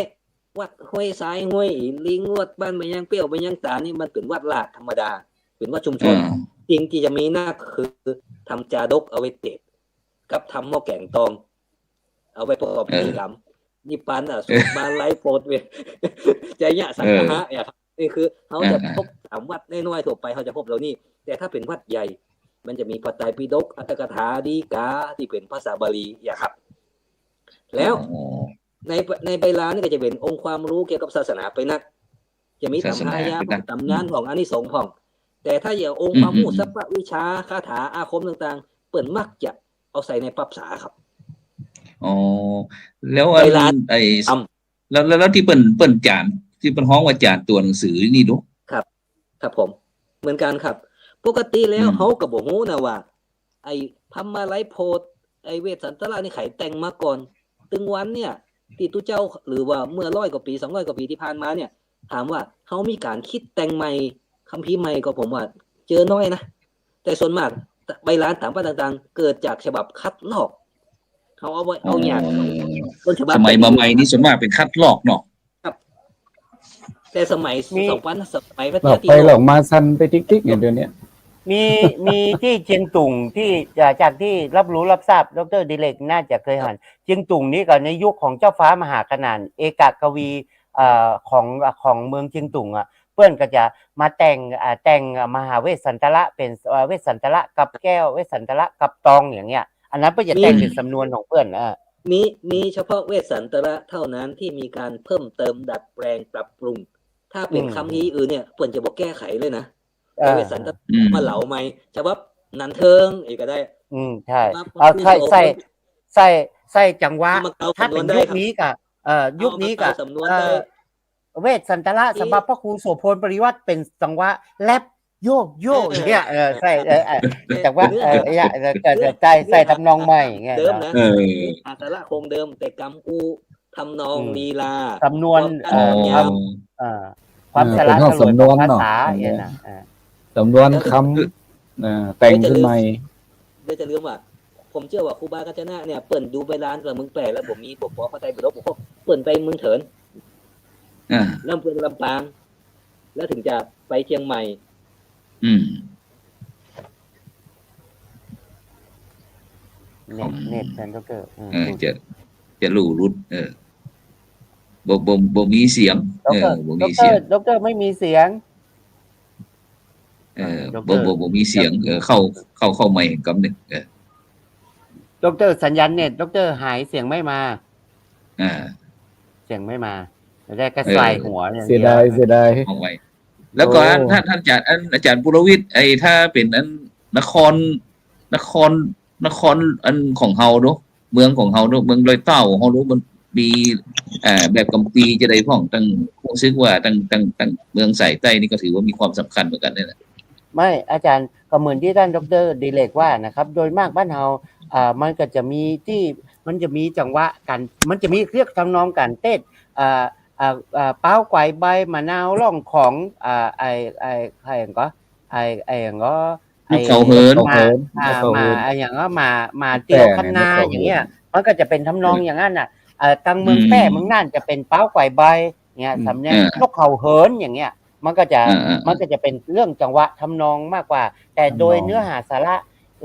วัดห้วยทราย ห้วยอีลิง วัดบ้านแม่ยางเปี้ยว แม่ยางต๋านนี่ มันเป๋นวัดราษฎร์ธรรมดา เป๋นวัดชุมชน อ่า สิ่งตี้จะมีนักคือธรรมจาดก อเวเตศ กับธรรมหม้อแก๋งตอง เอาไว้ประกอบพิธีกรรม เออ นิพพานน่ะ สูตรมาลัยโพธิ์เวช ไชยสังคหะ เออ เนี่ยครับ นี่คือเฮาจะ อ่า พบต๋ามวัดน้อยๆ ทั่วไป เฮาจะพบเหล่านี้ แต่ถ้าเป๋นวัดใหญ่ มันจะมีพระไตรปิฎก อัตถกถา ฎีกา ตี้เป๋นภาษาบาลีอะครับ แล้ว อ๋อ ใน ในใบลานนี่ก็จะเป๋นองค์ความฮู้เกี่ยวกับศาสนาไปนัก จะมีต๋ำรา ศาสนาไปนัก ต๋ำนานพ่อง อานิสงส์พ่อง แต่ถ้าอย่างองค์ความฮู้ อืม สัพพวิชา คาถาอาคมต่างๆ เปิ้นมักจะเอาใส่ในปรั๊บสาครับ อ๋อ แล้วอัน ใบลาน ไอ้ อ่ำ แล้ว แล้ว แล้วตี้เปิ้น เปิ้นจ๋ารย์ ตี้เปิ้นฮ้องว่าจ๋ารย์ตั๋วหนังสือนี่ดู ครับ ครับผม เหมือนกั๋นครับ ปกติแล้ว อืม เฮาก็บ่ฮู้นะว่า ไอ้ธรรมมาลัยโพธิ์ ไอ้เวสสันตระนี่ใผแต่งมาก่อน ตึงวันเนี่ย ตี้ตุ๊เจ้า หรือว่าเมื่อร้อยกว่าปี๋ สองร้อยกว่าปี๋ตี้ผ่านมาเนี่ย ถามว่าเฮามีก๋านคิดแต่งใหม่ คัมภีร์ใหม่ก็ผมว่าเจอน้อยนะ แต่ส่วนมากใบลานต๋ามวัดต่างๆ เกิดจากฉบับคัดลอก เฮาเอาไว้ เอาอย่าง อ๋อ ต้นฉบับ สมัยมาใหม่นี่ส่วนมากเป๋นคัดลอกเนาะ ครับ แต่สมัย มี สองพัน สมัยพระ ลอกไป เจ้าตี้ ลอกมา สั่นไปติ๊กๆ เนี่ยเดี๋ยวนี้ มี มีตี้เจียงตุงตี้ จาก จากตี้ฮับฮู้ฮับทราบ ดอกเตอร์ดิเรกน่าจะเกยหัน เจียงตุงนี่ก็ในยุคของเจ้าฟ้ามหาขนาน เอกกวี เอ่อ ของ ของเมืองเจียงตุงอะ เปิ้นก็จะมาแต่ง อ่า แต่งมหาเวสสันตระเป๋น เอ่อ เวสสันตระกับแก้ว เวสสันตระกับตองอย่างเงี้ย อันนั้นเปิ้นจะแต่ง มี เป๋นสำนวนของเปิ้น อ่า มี มีเฉพาะเวสสันตระเท่านั้นตี้มีก๋านเพิ่มเติมดัดแปลงปรับปรุง ถ้าเป๋น อืม คัมภีร์อื่นเนี่ย เปิ้นจะบ่แก้ไขเลยนะ เออ เอาเวสสันตระ อืม มาเหลาใหม่ ฉบับนันเทิงอีกก็ได้ อืม ใช่ ฉบับ เอา ใส่ ใส่ ใส่ ใส่จังหวะ เอามาเกา ถ้าเป๋น สำนวนได้ ยุคนี้กับ เอ่อ ยุคนี้กับ เอามาเกาสำนวนได้ เอ่อ เวสสันตระ ที่ สำหรับพระครูโสภณปริวัติเป๋นจังหวะแร็ปโยกโยก เออ อย่างเงี้ย เออ ใช่ เออ เออ เออ จังหวะ เออ เออ เออ ใช่ ใส่ทำนองใหม่อย่างเงี้ย เดิมนะ เออ อัตถะคงเดิม แต่กำอู้ ทำนอง อืม ลีลา สำนวน ความ เอ่อ ความยาว เอ่อ ความ เออ สละ เป๋นห้อง สลวย สำนวน ของภาษา เนาะ เนี่ยนะ เออ สำนวนคำ เออ แต่งขึ้นใหม่ เดี๋ยวจะลืมว่า ผมเจื้อว่าครูบากัญจนะเนี่ย เปิ้นดูใบลานกับเมืองแป้แล้วบ่มี บ่ปอพระไตรปิฎก บ่ปอ เปิ้นไปเมืองเถิน อ่า แล้วเปิ้นลำปาง แล้วเถิงจะไปเจียงใหม่ อืม เน็ต เน็ต ท่านด็อกเตอร์ อืม เออ จะ จะลู่หลุด เออ บ่ บ่ บ่มีเสียง ด็อกเตอร์ เออ บ่มีเสียง ด็อกเตอร์ ด็อกเตอร์ไม่มีเสียง เออ ด็อกเตอร์ บ่ บ่ บ่มีเสียง เออ เข้า เข้า เข้าใหม่กำนึ่ง เออ ด็อกเตอร์ สัญญาณเน็ต ด็อกเตอร์หาย เสียงไม่มา อ่า เสียงไม่มา ได้กระส่ายหัวอย่างเดียว เสียดาย เสียดาย เอาไว้ แล้วก็ โอ้ ท่าน ท่านอาจารย์ อัน อาจารย์ปุรวิทย์ ไอ้ถ้าเป๋นอันนคร นคร นครอันของเฮาเนาะ เมืองของเฮาเนาะ เมืองดอยเต้าของเฮาเนาะ มันมี เอ่อ แบบกำปี๋จะใดพ่อง ตัง ฮู้สึกว่าตัง ตัง ตังเมืองสายใต้นี่ก็ถือว่ามีความสำคัญเหมือนกั๋นเนี่ยนะ ไม่ อาจารย์ ก็เหมือนตี้ท่านด็อกเตอร์ดิเรกว่านะครับ โดยมากบ้านเฮา อ่า มันก็จะมีตี้ มันจะมีจังหวะก๋าน มันจะมีเรียกทำนองก๋านเต้น อ่า อ่า อ่า ป๊าวก๋วยใบ มะนาวร้องของ อ่า ไอ้ ไอ้ ไอ้หยังก็ ไอ้ ไอ้หยังก็ นกเขาเหิน ไอ้ หมา นกเขาเหิน อ่า นกเขาเหิน หมา ไอ้หยังก็ หมา หมาเตี้ยวคันนา นกเขาเหิน อย่างเงี้ย มันก็จะเป๋นทำนองอย่างนั้นน่ะ เอ่อ ตังเมืองแป้ อืม เมืองน่านจะเป๋นป๊าวก๋วยใบ เงี้ย อืม สำเนียง อ่า นกเขาเหิน อย่างเงี้ย มันก็จะ อ่า อ่า มันก็จะเป๋นเรื่องจังหวะทำนองมากกว่า แต่โดย ทำนอง เนื้อหาสาระ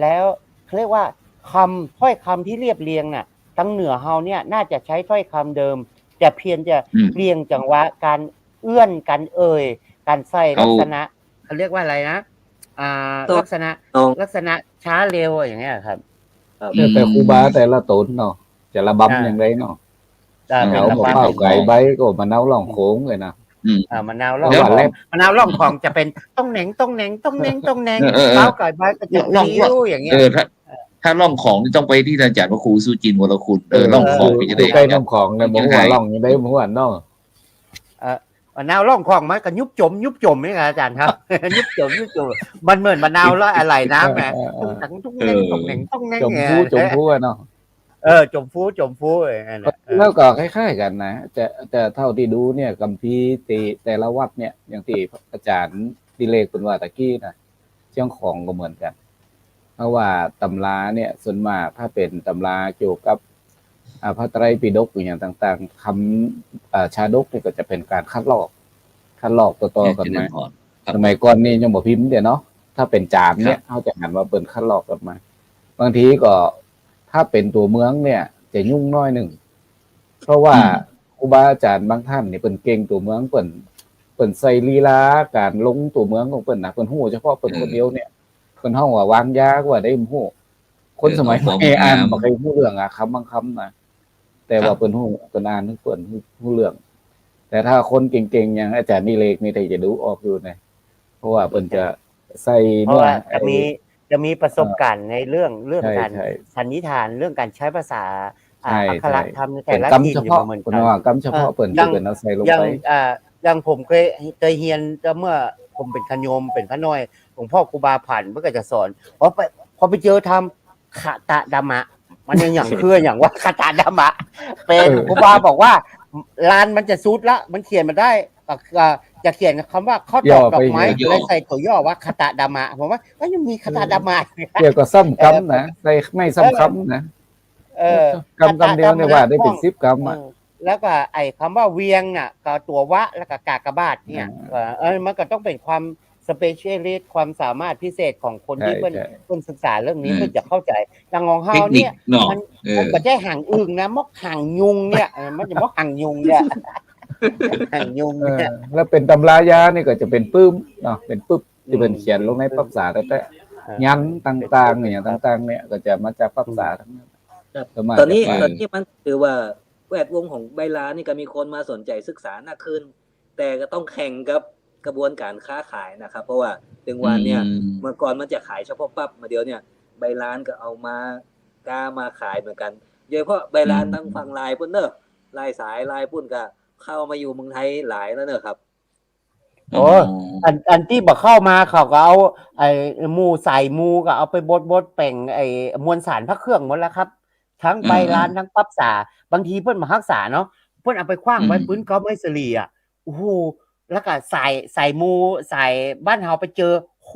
แล้ว เขาเรียกว่าคำ ถ้อยคำที่เรียบเรียงน่ะ ตังเหนือเฮาเนี่ยน่าจะใช้ถ้อยคำเดิม แต่เพียงจะ อืม เรียงจังหวะก๋านเอื้อน ก๋านเอ่ย ก๋านใส่ เอา ลักษณะ เขาเรียกว่าอะไรนะ อ่า ต้อง ลักษณะ ต้อง ลักษณะช้าเร็วอย่างเงี้ยครับ ครับ แล้วแต่ อืม ครูบาแต่ละต๋นเนาะ จะระบำ อ่า อย่างใดเนาะ อ่า เป๋น เอา ระบำ ป๊าวก๋วยใบก็มะนาวร้องของเลยนะ อืม อ่า มะนาวร้องของ แล้ว มะนาวร้องของจะเป๋นต้องแหน่ง ต้องแหน่ง ต้องแหน่ง ต้องแหน่ง เออ เออ เออ ป๊าวก๋วยใบก็จะ ร้อง ร้อง ปิ้วอย่างเงี้ย เออ ถ้า ถ้าร้องของนี่ต้องไปตี้อาจารย์พระครูสุจินต์ วรคุณ เออ เออ ร้องของ เออ จะได้ ใกล้ๆ ร้องของเนี่ย บ่ฮู้ว่าร้องอย่างใด บ่ฮู้ว่าเนาะ เอ่อ มะนาวร้องของมันก็ยุบจ๋ม ยุบจ๋มนี่ครับอาจารย์ครับ ยุบจ๋ม ยุบจ๋ม มันเหมือนมะนาวละลายน้ำไง เออ เออ เออ ตุ้งตังตุ้งแหน่ง เออ ตุ้งแหน่ง ตุ้งแหน่ง จ๋มฟู่ จ๋มฟู่อะเนาะ เออ จ๋มฟู่ จ๋มฟู่ เออ นั่นแหละ แล้วก็คล้ายๆ กั๋นนะ จะ จะเท่าตี้ดูเนี่ย คัมภีร์ตี้แต่ละวัดเนี่ย อย่างตี้อาจารย์ดิเรกเปิ้นว่าตะกี้นะ เจียงของก็เหมือนกั๋น เพราะว่าตำราเนี่ย ส่วนมากถ้าเป๋นตำราเกี่ยวกับ อ่า พระไตรปิฎกอย่างต่างๆ คำ อ่า ชาดกนี่ก็จะเป๋นก๋านคัดลอก คัดลอกต่อๆ กั๋นมา เจริญพร ครับ สมัยก่อนนี่ยังบ่พิมพ์เด้อเนาะ ถ้าเป๋นจานเนี่ย ครับ เฮาจะหันว่าเปิ้นคัดลอกกั๋นมา บางทีก็ ถ้าเป๋นตั๋วเมืองเนี่ย จะยุ่งหน้อยนึ่ง เพราะว่า อืม ครูบาอาจ๋ารย์บางต้านนี่เปิ้นเก่งตั๋วเมือง เปิ้น เปิ้นใส่ลีลาก๋านลงตั๋วเมืองของเปิ้นนะ เปิ้นฮู้เฉพาะเปิ้น เออ คนเดียวเนี่ย เปิ้นฮ้องว่าวางยา ว่าได้ฮู้ คนสมัยใหม่ เออ อ่านบ่ค่อยฮู้เรื่องอะ กำบางกำนะ แต่ว่า ครับ เปิ้นฮู้ เปิ้นอ่าน เปิ้นฮู้ ฮู้เรื่อง แต่ถ้าคนเก่งๆ อย่างอาจ๋ารย์ดิเรกนี่ ใผจะดูออกอยู่นะ เพราะว่าเปิ้นจะใส่ เพราะว่า เนื้อ จะมี ไอ้ จะมีประสบการณ์ในเรื่อง เรื่อง ใช่ ก๋าน ใช่ สันนิษฐาน เรื่องก๋านใจ๊ภาษา อ่า ใช่ อักขระ ใช่ ธรรมในแต่ละ เป๋นกำ ถิ่น เฉพาะ อยู่บ่เหมือนกั๋น เปิ้นว่ากำเฉพาะ เออ เปิ้น อย่าง จะเป๋นเอาใส่ลงไป อย่าง อ่า อย่างผมเคย เคยเฮียนก็เมื่อผมเป๋นขะโยม เป๋นพระน้อย หลวงพ่อครูบาผันเปิ้นก็จะสอน พอไป พอไปเจอธรรม คตะดามะ มันยัง อย่างคืออย่างว่า คตะดามะ เป๋น เออ ครูบาบอกว่า ลานมันจะสุดละ มันเขียนบ่ได้ เอ่อ จะเขียนกำว่าข้าวตอกดอกไม้ ย่อไป เลยใส่ตั๋วย่อว่า คตะดามะ ผมว่า เอ้ย มันมีคตะดามะ เกี่ยวกับซ้ำกำนะ เออ ใส่ไม้ซ้ำกำนะ เออ กำ กำเดียวเนี่ยว่าได้เป๋นสิบกำอะ เออ แล้วก็ไอ้กำว่าเวียงน่ะ ก็ตั๋ววะ แล้วก็กากบาทเนี่ย อ่า เออ เออ มันก็ต้องเป๋นความ specialist ความสามารถพิเศษของคนตี้ ใช่ เปิ้น ใช่ เปิ้นศึกษาเรื่องนี้ อืม เปิ้นจะเข้าใจ๋ อย่างของเฮาเนี่ย เทคนิคเนาะ มัน เออ มันบ่ใจ้หางอึ่งนะ มอกหางยุงเนี่ย เออ มันจะมอกหางยุงเนี่ย หางยุงเนี่ย เออ แล้วเป๋นตำรายานี่ก็จะเป๋นปึ๊มเนาะ เป๋นปึ๊บ ตี้เปิ้นเขียนลงในปั๊บสาแต๊ๆ เออ ยันต์ต่างๆ อย่างต่างๆ เนี่ย ก็จะมาจากปั๊บสาตังนั้น ครับ ส่วนมาก ต๋อนนี้ จะไป ต๋อนนี้มันถือว่าแวดวงของใบลานนี่ก็มีคนมาสนใจ๋ศึกษานักขึ้น แต่ก็ต้องแข่งกับกระบวนการค้าขายนะครับ เพราะว่าเถิงวันเนี่ย อืม เมื่อก่อนมันจะขายเฉพาะปั๊บ มาเดี๋ยวเนี่ย ใบลานก็เอามาก๊ามาขายเหมือนกั๋น โดยเฉพาะใบลาน อืม ตางฝั่งลายปู้นเนาะ ลายสายลายปู้นก็เข้ามาอยู่เมืองไทยหลายแล้วเนาะครับ โอ้ อ๋อ อัน อันตี้บ่เข้ามาเขาก็เอาไอ้หมู่สายมูก็เอาไปบดๆ แป๋งไอ้มวลสารพระเครื่องหมดแล้วครับ ตึงใบลาน อ่าๆ ตึงปั๊บสา บางทีเปิ้นบ่ฮักษาเนาะ เปิ้นเอาไปขว้างไว้ อืม ปื๊นก๊อบไม้สะหลีอะ โอ้โห แล้วก็สาย สายมู สายบ้านเฮาไปเจอ โอ้โห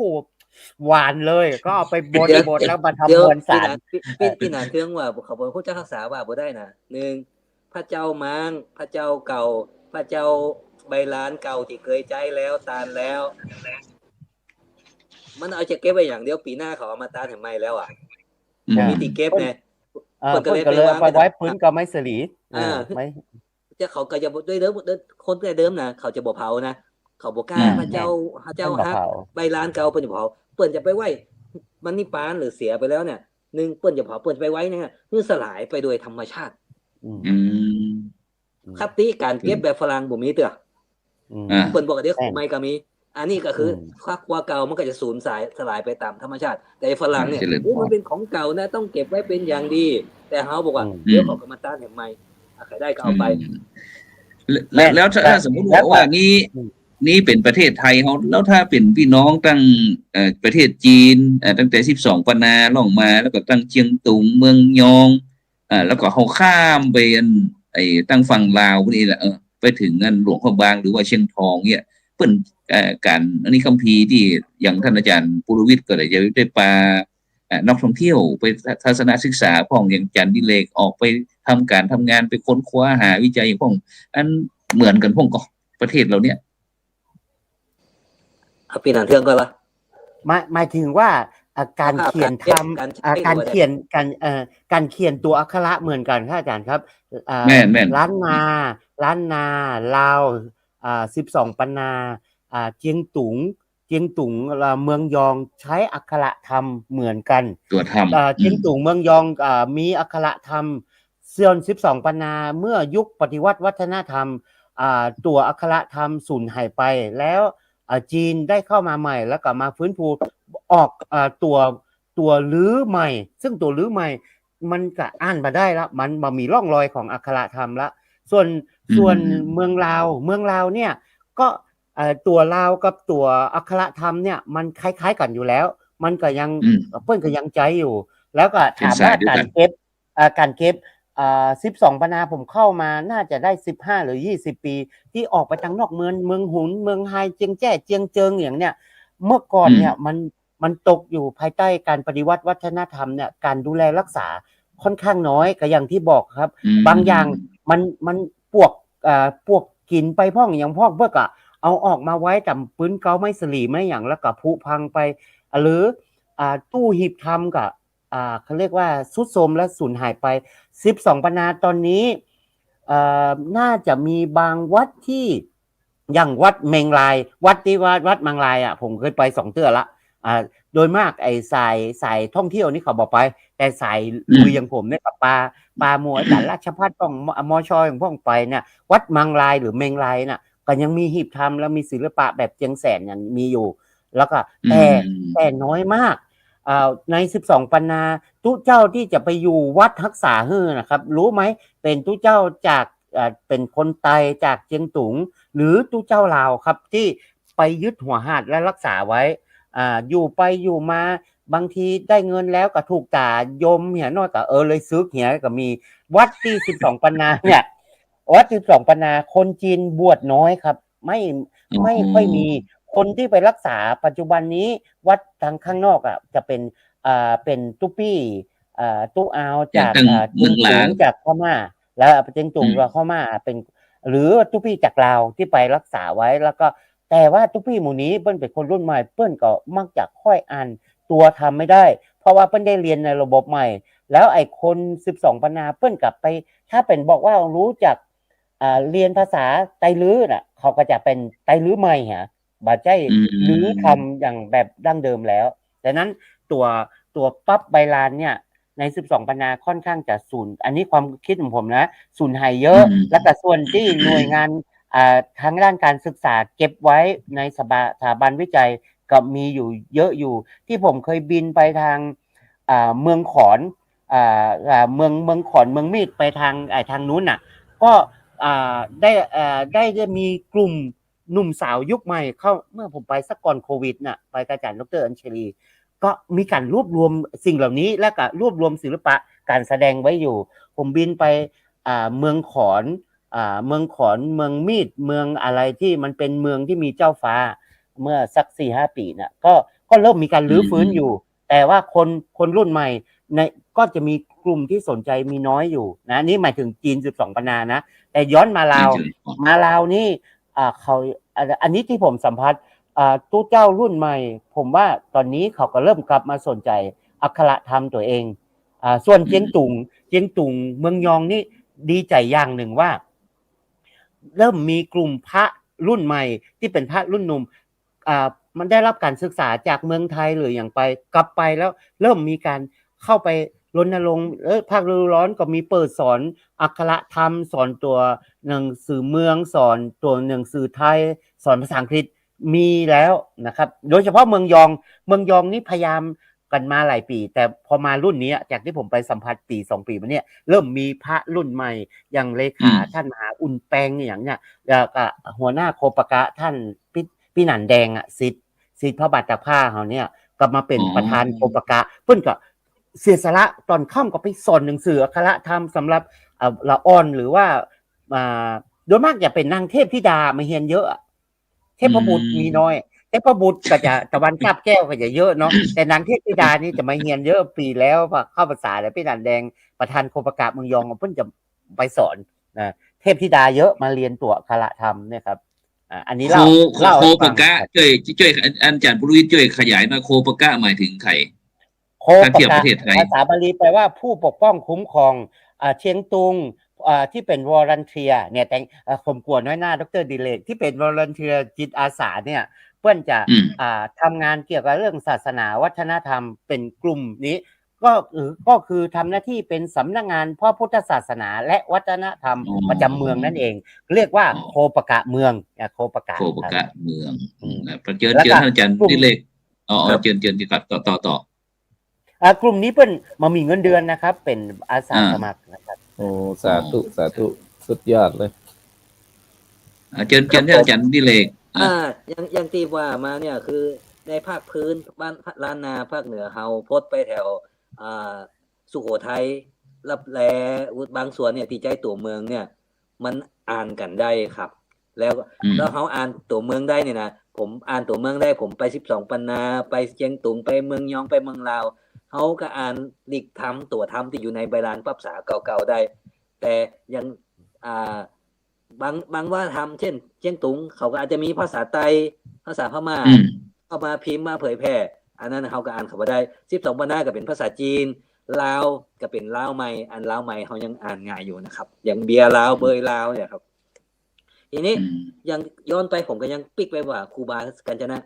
หวานเลย ก็เอาไปบดๆ เดี๋ยว แล้วมาทำ เดี๋ยว มวลสาร ปี้หนาน ปี้ ปี้ ปี้หนานเทืองว่า เขาบ่ฮู้จักฮักษาว่าบ่ได้นะ นึ่ง พระเจ้าม้าง พระเจ้าเก่า พระเจ้าใบลานเก่าตี้เกยใจ๊แล้ว ตานแล้ว มันเอาจะเก็บไว้อย่างเดียว ปี๋หน้าเขาเอามาตานหื้อใหม่แล้วอะ อืม บ่มีตี้เก็บไง เออ เปิ้นก็เลย เปิ้นก็เลยไปวางไว้ ไปวางไว้ปื๊นเกาไม้สลี อ่า อ่า ไม้ เจ้าเขาก็จะบ่ ด้วยเดิม คนแต่เดิมนะ เขาจะบ่เผานะ เขาบ่กล้า อืม พระเจ้า พระเจ้า เปิ้นบ่ ฮัก เผา ใบลานเก่า เปิ้นจะเผา เปิ้นจะไปไว้ มันนิพพานหรือเสียไปแล้วเนี่ย นึ่ง เปิ้นจะเผา เปิ้นจะไปไว้เนี่ย หื้อสลายไปโดยธรรมชาติ อืม อืม คติก๋านเก็บแบบฝรั่งบ่มีเตื้อ อืม อ่า เปิ้นบอกว่าเดี๋ยวของใหม่ก็มี อันนี้ก็คือ อืม ความกลัวเก่ามันก็จะสูญสาย สลายไปตามธรรมชาติ แต่ฝรั่งเนี่ย อ่า เจริญพร โอ้ มันเป็นของเก่านะ ต้องเก็บไว้เป็นอย่างดี แต่เฮาบอกว่า อืม เดี๋ยวเขาก็มาต้านแหมใหม่ อ่ะ ใครได้ก็เอาไป อืม แล้ว แล้วถ้า แล้ว สมมุติว่า แล้ว ว่านี่ อืม นี่เป๋นประเทศไทยเฮา แล้วถ้าเป๋นปี้น้องตัง เอ่อ ประเทศจีน เอ่อ ตั้งแต่สิบสองปันนาล่องมา แล้วก็ตังเจียงตุง เมืองยอง อ่า แล้วก็เฮาข้ามไปอัน ไอ้ตังฝั่งลาวพวกนี้แหละ เออ ไปเถิงอันหลวงพระบางหรือว่าเชียงทองเนี่ย เปิ้น เอ่อ ก๋าน อันนี้คัมภีร์ตี้อย่างต้านอาจ๋ารย์ปุรวิทย์ก็ได้ จะได้ปา เอ่อ นักท่องเที่ยวไปทัศนศึกษาพ่อง อย่างอาจ๋ารย์ดิเรกออกไปทำก๋านทำงาน ไปค้นคว้าหาวิจัยพ่อง อันเหมือนกั๋นพ่องก่อ ประเทศเฮาเนี่ย เอาปี้หนานเทืองก่อนละ หมาย หมายถึงว่า อ่า ก๋านเขียนธรรม อ่า ก๋านเขียน ก๋าน เอ่อ ก๋านเขียนตั๋วอักขระเหมือนกั๋นครับอาจ๋ารย์ครับ อ่า แม่น แม่น ล้านนา ล้านนา ลาว อ่า สิบสองปันนา อ่า เจียงตุง เจียงตุง อ่า เมืองยองใช้อักขระธรรมเหมือนกั๋น ตั๋วธรรม อ่า อืม เจียงตุง เมืองยอง อ่า มีอักขระธรรม ส่วนสิบสองปันนา เมื่อยุคปฏิวัติวัฒนธรรม อ่า ตั๋วอักขระธรรมสูญหายไป แล้ว อ่า จีนได้เข้ามาใหม่ แล้วก็มาฟื้นฟู ออก อ่า ตั๋ว ตั๋วรื้อใหม่ ซึ่งตั๋วรื้อใหม่ มันก็อ่านบ่ได้ละ มันบ่มีร่องรอยของอักขระธรรมละ ส่วน อืม ส่วนเมืองลาว เมืองลาวเนี่ย ก็ เอ่อ ตั๋วลาวกับตั๋วอักขระธรรมเนี่ย มันคล้ายๆกั๋นอยู่แล้ว มันก็ยัง อืม เปิ้นก็ยังใจ๊อยู่ แล้วก็ถามว่า เป๋นสายเดียวกั๋น ก๋านเก็บ เอ่อ ก๋านเก็บ เอ่อ สิบสองปันนา ผมเข้ามาน่าจะได้สิบห้าหรือยี่สิบปี๋ ตี้ออกไปตังนอกเมือง เมืองหุน เมืองไฮ เจียงแจ้ เจียงเจิงอย่างเนี่ย เมื่อก่อนเนี่ย อืม มัน มันตกอยู่ภายใต้ก๋านปฏิวัติวัฒนธรรมเนี่ย ก๋านดูแลรักษาค่อนข้างน้อย ก็อย่างตี้บอกครับ อืม บางอย่างมัน มันปวก เอ่อ ปวกกิ๋นไปพ่องอย่างพ่อง เปิ้นก็เอาออกมาไว้ต๋ามปื๊นเกาไม้สลีไม้หยัง แล้วก็ผุพังไป หรือ อ่า ตู้หีบธรรมก็ อ่า เขาเรียกว่าทรุดโทรมและสูญหายไป สิบสองปันนาต๋อนนี้ เอ่อ น่าจะมีบางวัดตี้ อย่างวัดเมงราย วัดตี้ว่าวัดเมงรายอะ ผมเคยไปสองเตื้อละ อ่า โดยมากไอ้สาย สายท่องเที่ยวนี่เขาบ่ไป แต่สายลุย อืม อย่างผมเนี่ยก็ปา ปาหมู่อาจ๋ารย์ราชภัฏพ่อง ม มช อย่างพ่องไปเนี่ย วัดเมงรายหรือเมงรายน่ะ ก็ยังมีหีบธรรมและมีศิลปะแบบเจียงแสนอย่างมีอยู่ แล้วก็ อืม แต่ แต่น้อยมาก เอ่อ ในสิบสองปันนา ตุ๊เจ้าตี้จะไปอยู่วัดฮักษาหื้อนะครับ รู้ไหม เป๋นตุ๊เจ้าจาก เอ่อ เป๋นคนไตจากเจียงตุง หรือตุ๊เจ้าลาวครับ ตี้ไปยึดหัวหาดและฮักษาไว้ อ่า อยู่ไปอยู่มา บางทีได้เงินแล้วก็ถูกจ๋ายมเหียหน้อยก็ เออ เลยสึกเหียก็มี วัดตี้สิบสองปันนาเนี่ย วัดสิบสองปันนา คนจีนบวชน้อยครับ ไม่ อ๋อ ไม่ค่อยมี คนตี้ไปฮักษาปัจจุบันนี้ วัดตางข้างนอกอะ จะเป๋น อ่า เป๋นตุ๊ปี้ อ่า ตุ๊อาว อย่าง จาก เมือง อ่า เจียงตุง เมืองหลาง จากพม่า แล้วเจียงตุง อืม ก็พม่า เป๋น หรือตุ๊ปี้จากลาวตี้ไปฮักษาไว้ แล้วก็ แต่ว่าตุ๊ปี้หมู่นี้เปิ้นเป๋นคนรุ่นใหม่ เปิ้นก็มักจะค่อยอ่านตั๋วธรรมไม่ได้ เพราะว่าเปิ้นได้เฮียนในระบบใหม่ แล้วไอ้คนสิบสองปันนาเปิ้นกลับไป ถ้าเป๋นบอกว่าฮู้จัก อ่า เฮียนภาษาไตลื้อน่ะ เขาก็จะเป๋นไตลื้อใหม่ฮะ บ่ใจ้ อืม รื้อธรรมอย่างแบบดั้งเดิมแล้ว ฉะนั้นตั๋ว ตั๋วปั๊บใบลานเนี่ย ในสิบสองปันนาค่อนข้างจะสูญ อันนี้ความคิดของผมนะ สูญหายเยอะ อืม แล้วก็ส่วนตี้หน่วยงาน อ่า ทางด้านการศึกษาเก็บไว้ในสถา สถาบันวิจัยก็มีอยู่เยอะอยู่ ที่ผมเคยบินไปทาง อ่า เมืองขอน อ่า อ่า เมือง เมืองขอน เมืองมีด ไปทาง ไอ้ ทางนู้นน่ะ ก็ อ่า ได้ อ่า ได้ ได้มีกลุ่มหนุ่มสาวยุคใหม่เข้า เมื่อผมไปสักก่อนโควิดน่ะ ไปกับอาจ๋ารย์ดอกเตอร์อัญชลี ก็มีการรวบรวมสิ่งเหล่านี้ และก็รวบรวมศิลปะการแสดงไว้อยู่ ผมบินไป อ่า เมืองขอน อ่า เมืองขอน เมืองมีด เมืองอะไรที่มันเป็นเมืองที่มีเจ้าฟ้า เมื่อสักสี่ห้าปี๋น่ะ ก็ ก็เริ่มมีการรื้อฟื้นอยู่ อืม แต่ว่าคน คนรุ่นใหม่ใน ก็จะมีกลุ่มที่สนใจมีน้อยอยู่นะ นี่หมายถึงจีนสิบสองปันนานะ แต่ย้อนมาลาว จีนสิบสอง มาลาวนี่ อ่า เขา อัน อันนี้ที่ผมสัมผัส อ่า ตุ๊เจ้ารุ่นใหม่ ผมว่าตอนนี้เขาก็เริ่มกลับมาสนใจอักขระธรรมตั๋วเอง อ่า ส่วนเจียงตุง เจียงตุงเมืองยองนี่ดีใจ๋อย่างนึ่งว่า เริ่มมีกลุ่มพระรุ่นใหม่ตี้เป๋นพระรุ่นหนุ่ม อ่า มันได้รับก๋านศึกษาจากเมืองไทยหรือหยังไป กลับไปแล้วเริ่มมีก๋านเข้าไปรณรงค์ เออ ภาคฤดูร้อนก็มีเปิดสอนอักขระธรรม สอนตั๋วหนังสือเมือง สอนตั๋วหนังสือไทย สอนภาษาอังกฤษ มีแล้วนะครับ โดยเฉพาะเมืองยอง เมืองยองนี่พยายามกั๋นมาหลายปี๋ แต่พอมารุ่นนี้ จากตี้ผมไปสัมผัสปี๋สองปี๋มาเนี่ย เริ่มมีพระรุ่นใหม่ อย่างเลขา อืม ต้านมหาอุ่นแปงอย่างเนี่ย แล้วก็หัวหน้าโคปะกะ ต้านปี้ ปี้หนานแดงอะ ศิษย์ ศิษย์พระบาทตากผ้าเฮาเนี่ย ก็มาเป๋น อ๋อ ประธานโคปะกะ เปิ้นก็เสียสละ ต๋อนค่ำก็ไปสอนหนังสืออักขระธรรมสำหรับ เอ่อ ละอ่อน หรือว่า อ่า โดยมากจะเป๋นนางเทพธิดามาเฮียนเยอะอะ เทพบุตร อืม มีน้อย เทพบุตรก็จะ ตะวันกาบแก้วก็จะเยอะเนาะ แต่นางเทพธิดานี่จะมาเฮียนเยอะ ปี๋แล้วพอเข้าพรรษาแล้ว ปี้หนานแดง ประธานโคปะกะเมืองยอง เปิ้นจะไปสอนนะ เทพธิดาเยอะมาเฮียนตั๋วอักขระธรรมเนี่ยครับ อ่า อันนี้เล่า โค โค เล่าให้ฟัง โคปะกะ ครับ จ้วย จ้วย อาจ๋ารย์บุญวิทย์จ้วยขยายหน่อย โคปะกะหมายถึงใผ โคปะกะ ถ้าเทียบประเทศไทย ภาษาบาลีแปลว่าผู้ปกป้องคุ้มครอง อ่า เจียงตุง อ่า ตี้เป๋น volunteer เนี่ย แต่ เอ่อ ผมกั๋วน้อยหน้า ดอกเตอร์ดิเรก ตี้เป๋น volunteer จิตอาสาเนี่ย เปิ้นจะ อืม อ่า ทำงานเกี่ยวกับเรื่องศาสนาวัฒนธรรม เป๋นกลุ่มนี้ ก็คือ ก็คือทำหน้าที่เป๋นสำนักงานพระพุทธศาสนาและวัฒนธรรม อ๋อ ประจ๋ำเมืองนั่นเอง เรียกว่า อ๋อ โคปะกะเมือง อ่า โคปะกะ โคปะกะ ครับ เมือง อืม นะ เจิญ แล้วก็ เจิญท่านอาจ๋ารย์ กลุ่ม ดิเรก อ๋อ อ๋อ ครับ เจิญ เจิญ เจิญครับ ต่อ ต่อ ต่อ อ่า กลุ่มนี้เปิ้นบ่มีเงินเดือนนะครับ เป๋นอาสา อ่า สมัครนะครับ โอ้ สาธุ สาธุ สุดยอดเลย อ่า เจิญ เจิญ ครับผม อาจ๋ารย์ดิเรก อ่า อ่า อย่าง อย่างตี้ว่ามาเนี่ย คือในภาคพื้นบ้านล้านนาภาคเหนือเฮา ปดไปแถว อ่า สุโขทัย ลับแล บางส่วนเนี่ย ตี้ใจ๊ตั๋วเมืองเนี่ย มันอ่านกั๋นได้ครับ แล้ว อืม แล้วเฮาอ่านตั๋วเมืองได้เนี่ยนะ ผมอ่านตั๋วเมืองได้ ผมไปสิบสองปันนา ไปเจียงตุง ไปเมืองยอง ไปเมืองลาว เฮาก็อ่านหลีกธรรม ตั๋วธรรมตี้อยู่ในใบลานปรับสาเก่าๆ ได้ แต่อย่าง อ่า บาง บางว่าธรรม เจ้น เจียงตุง เขาก็อาจจะมีภาษาไต ภาษาพม่า อืม เข้ามาพิมพ์มาเผยแผ่ อันนั้นเฮาก็อ่านเขาบ่ได้ สิบสองปันนาก็เป๋นภาษาจีน ลาวก็เป๋นลาวใหม่ อันลาวใหม่เฮายังอ่านง่ายอยู่นะครับ อย่างเบียร์ลาว เบยลาวเนี่ยครับ ทีนี้ อืม ยังย้อนไป ผมก็ยังปิ๊กไปว่าครูบากัญจนะ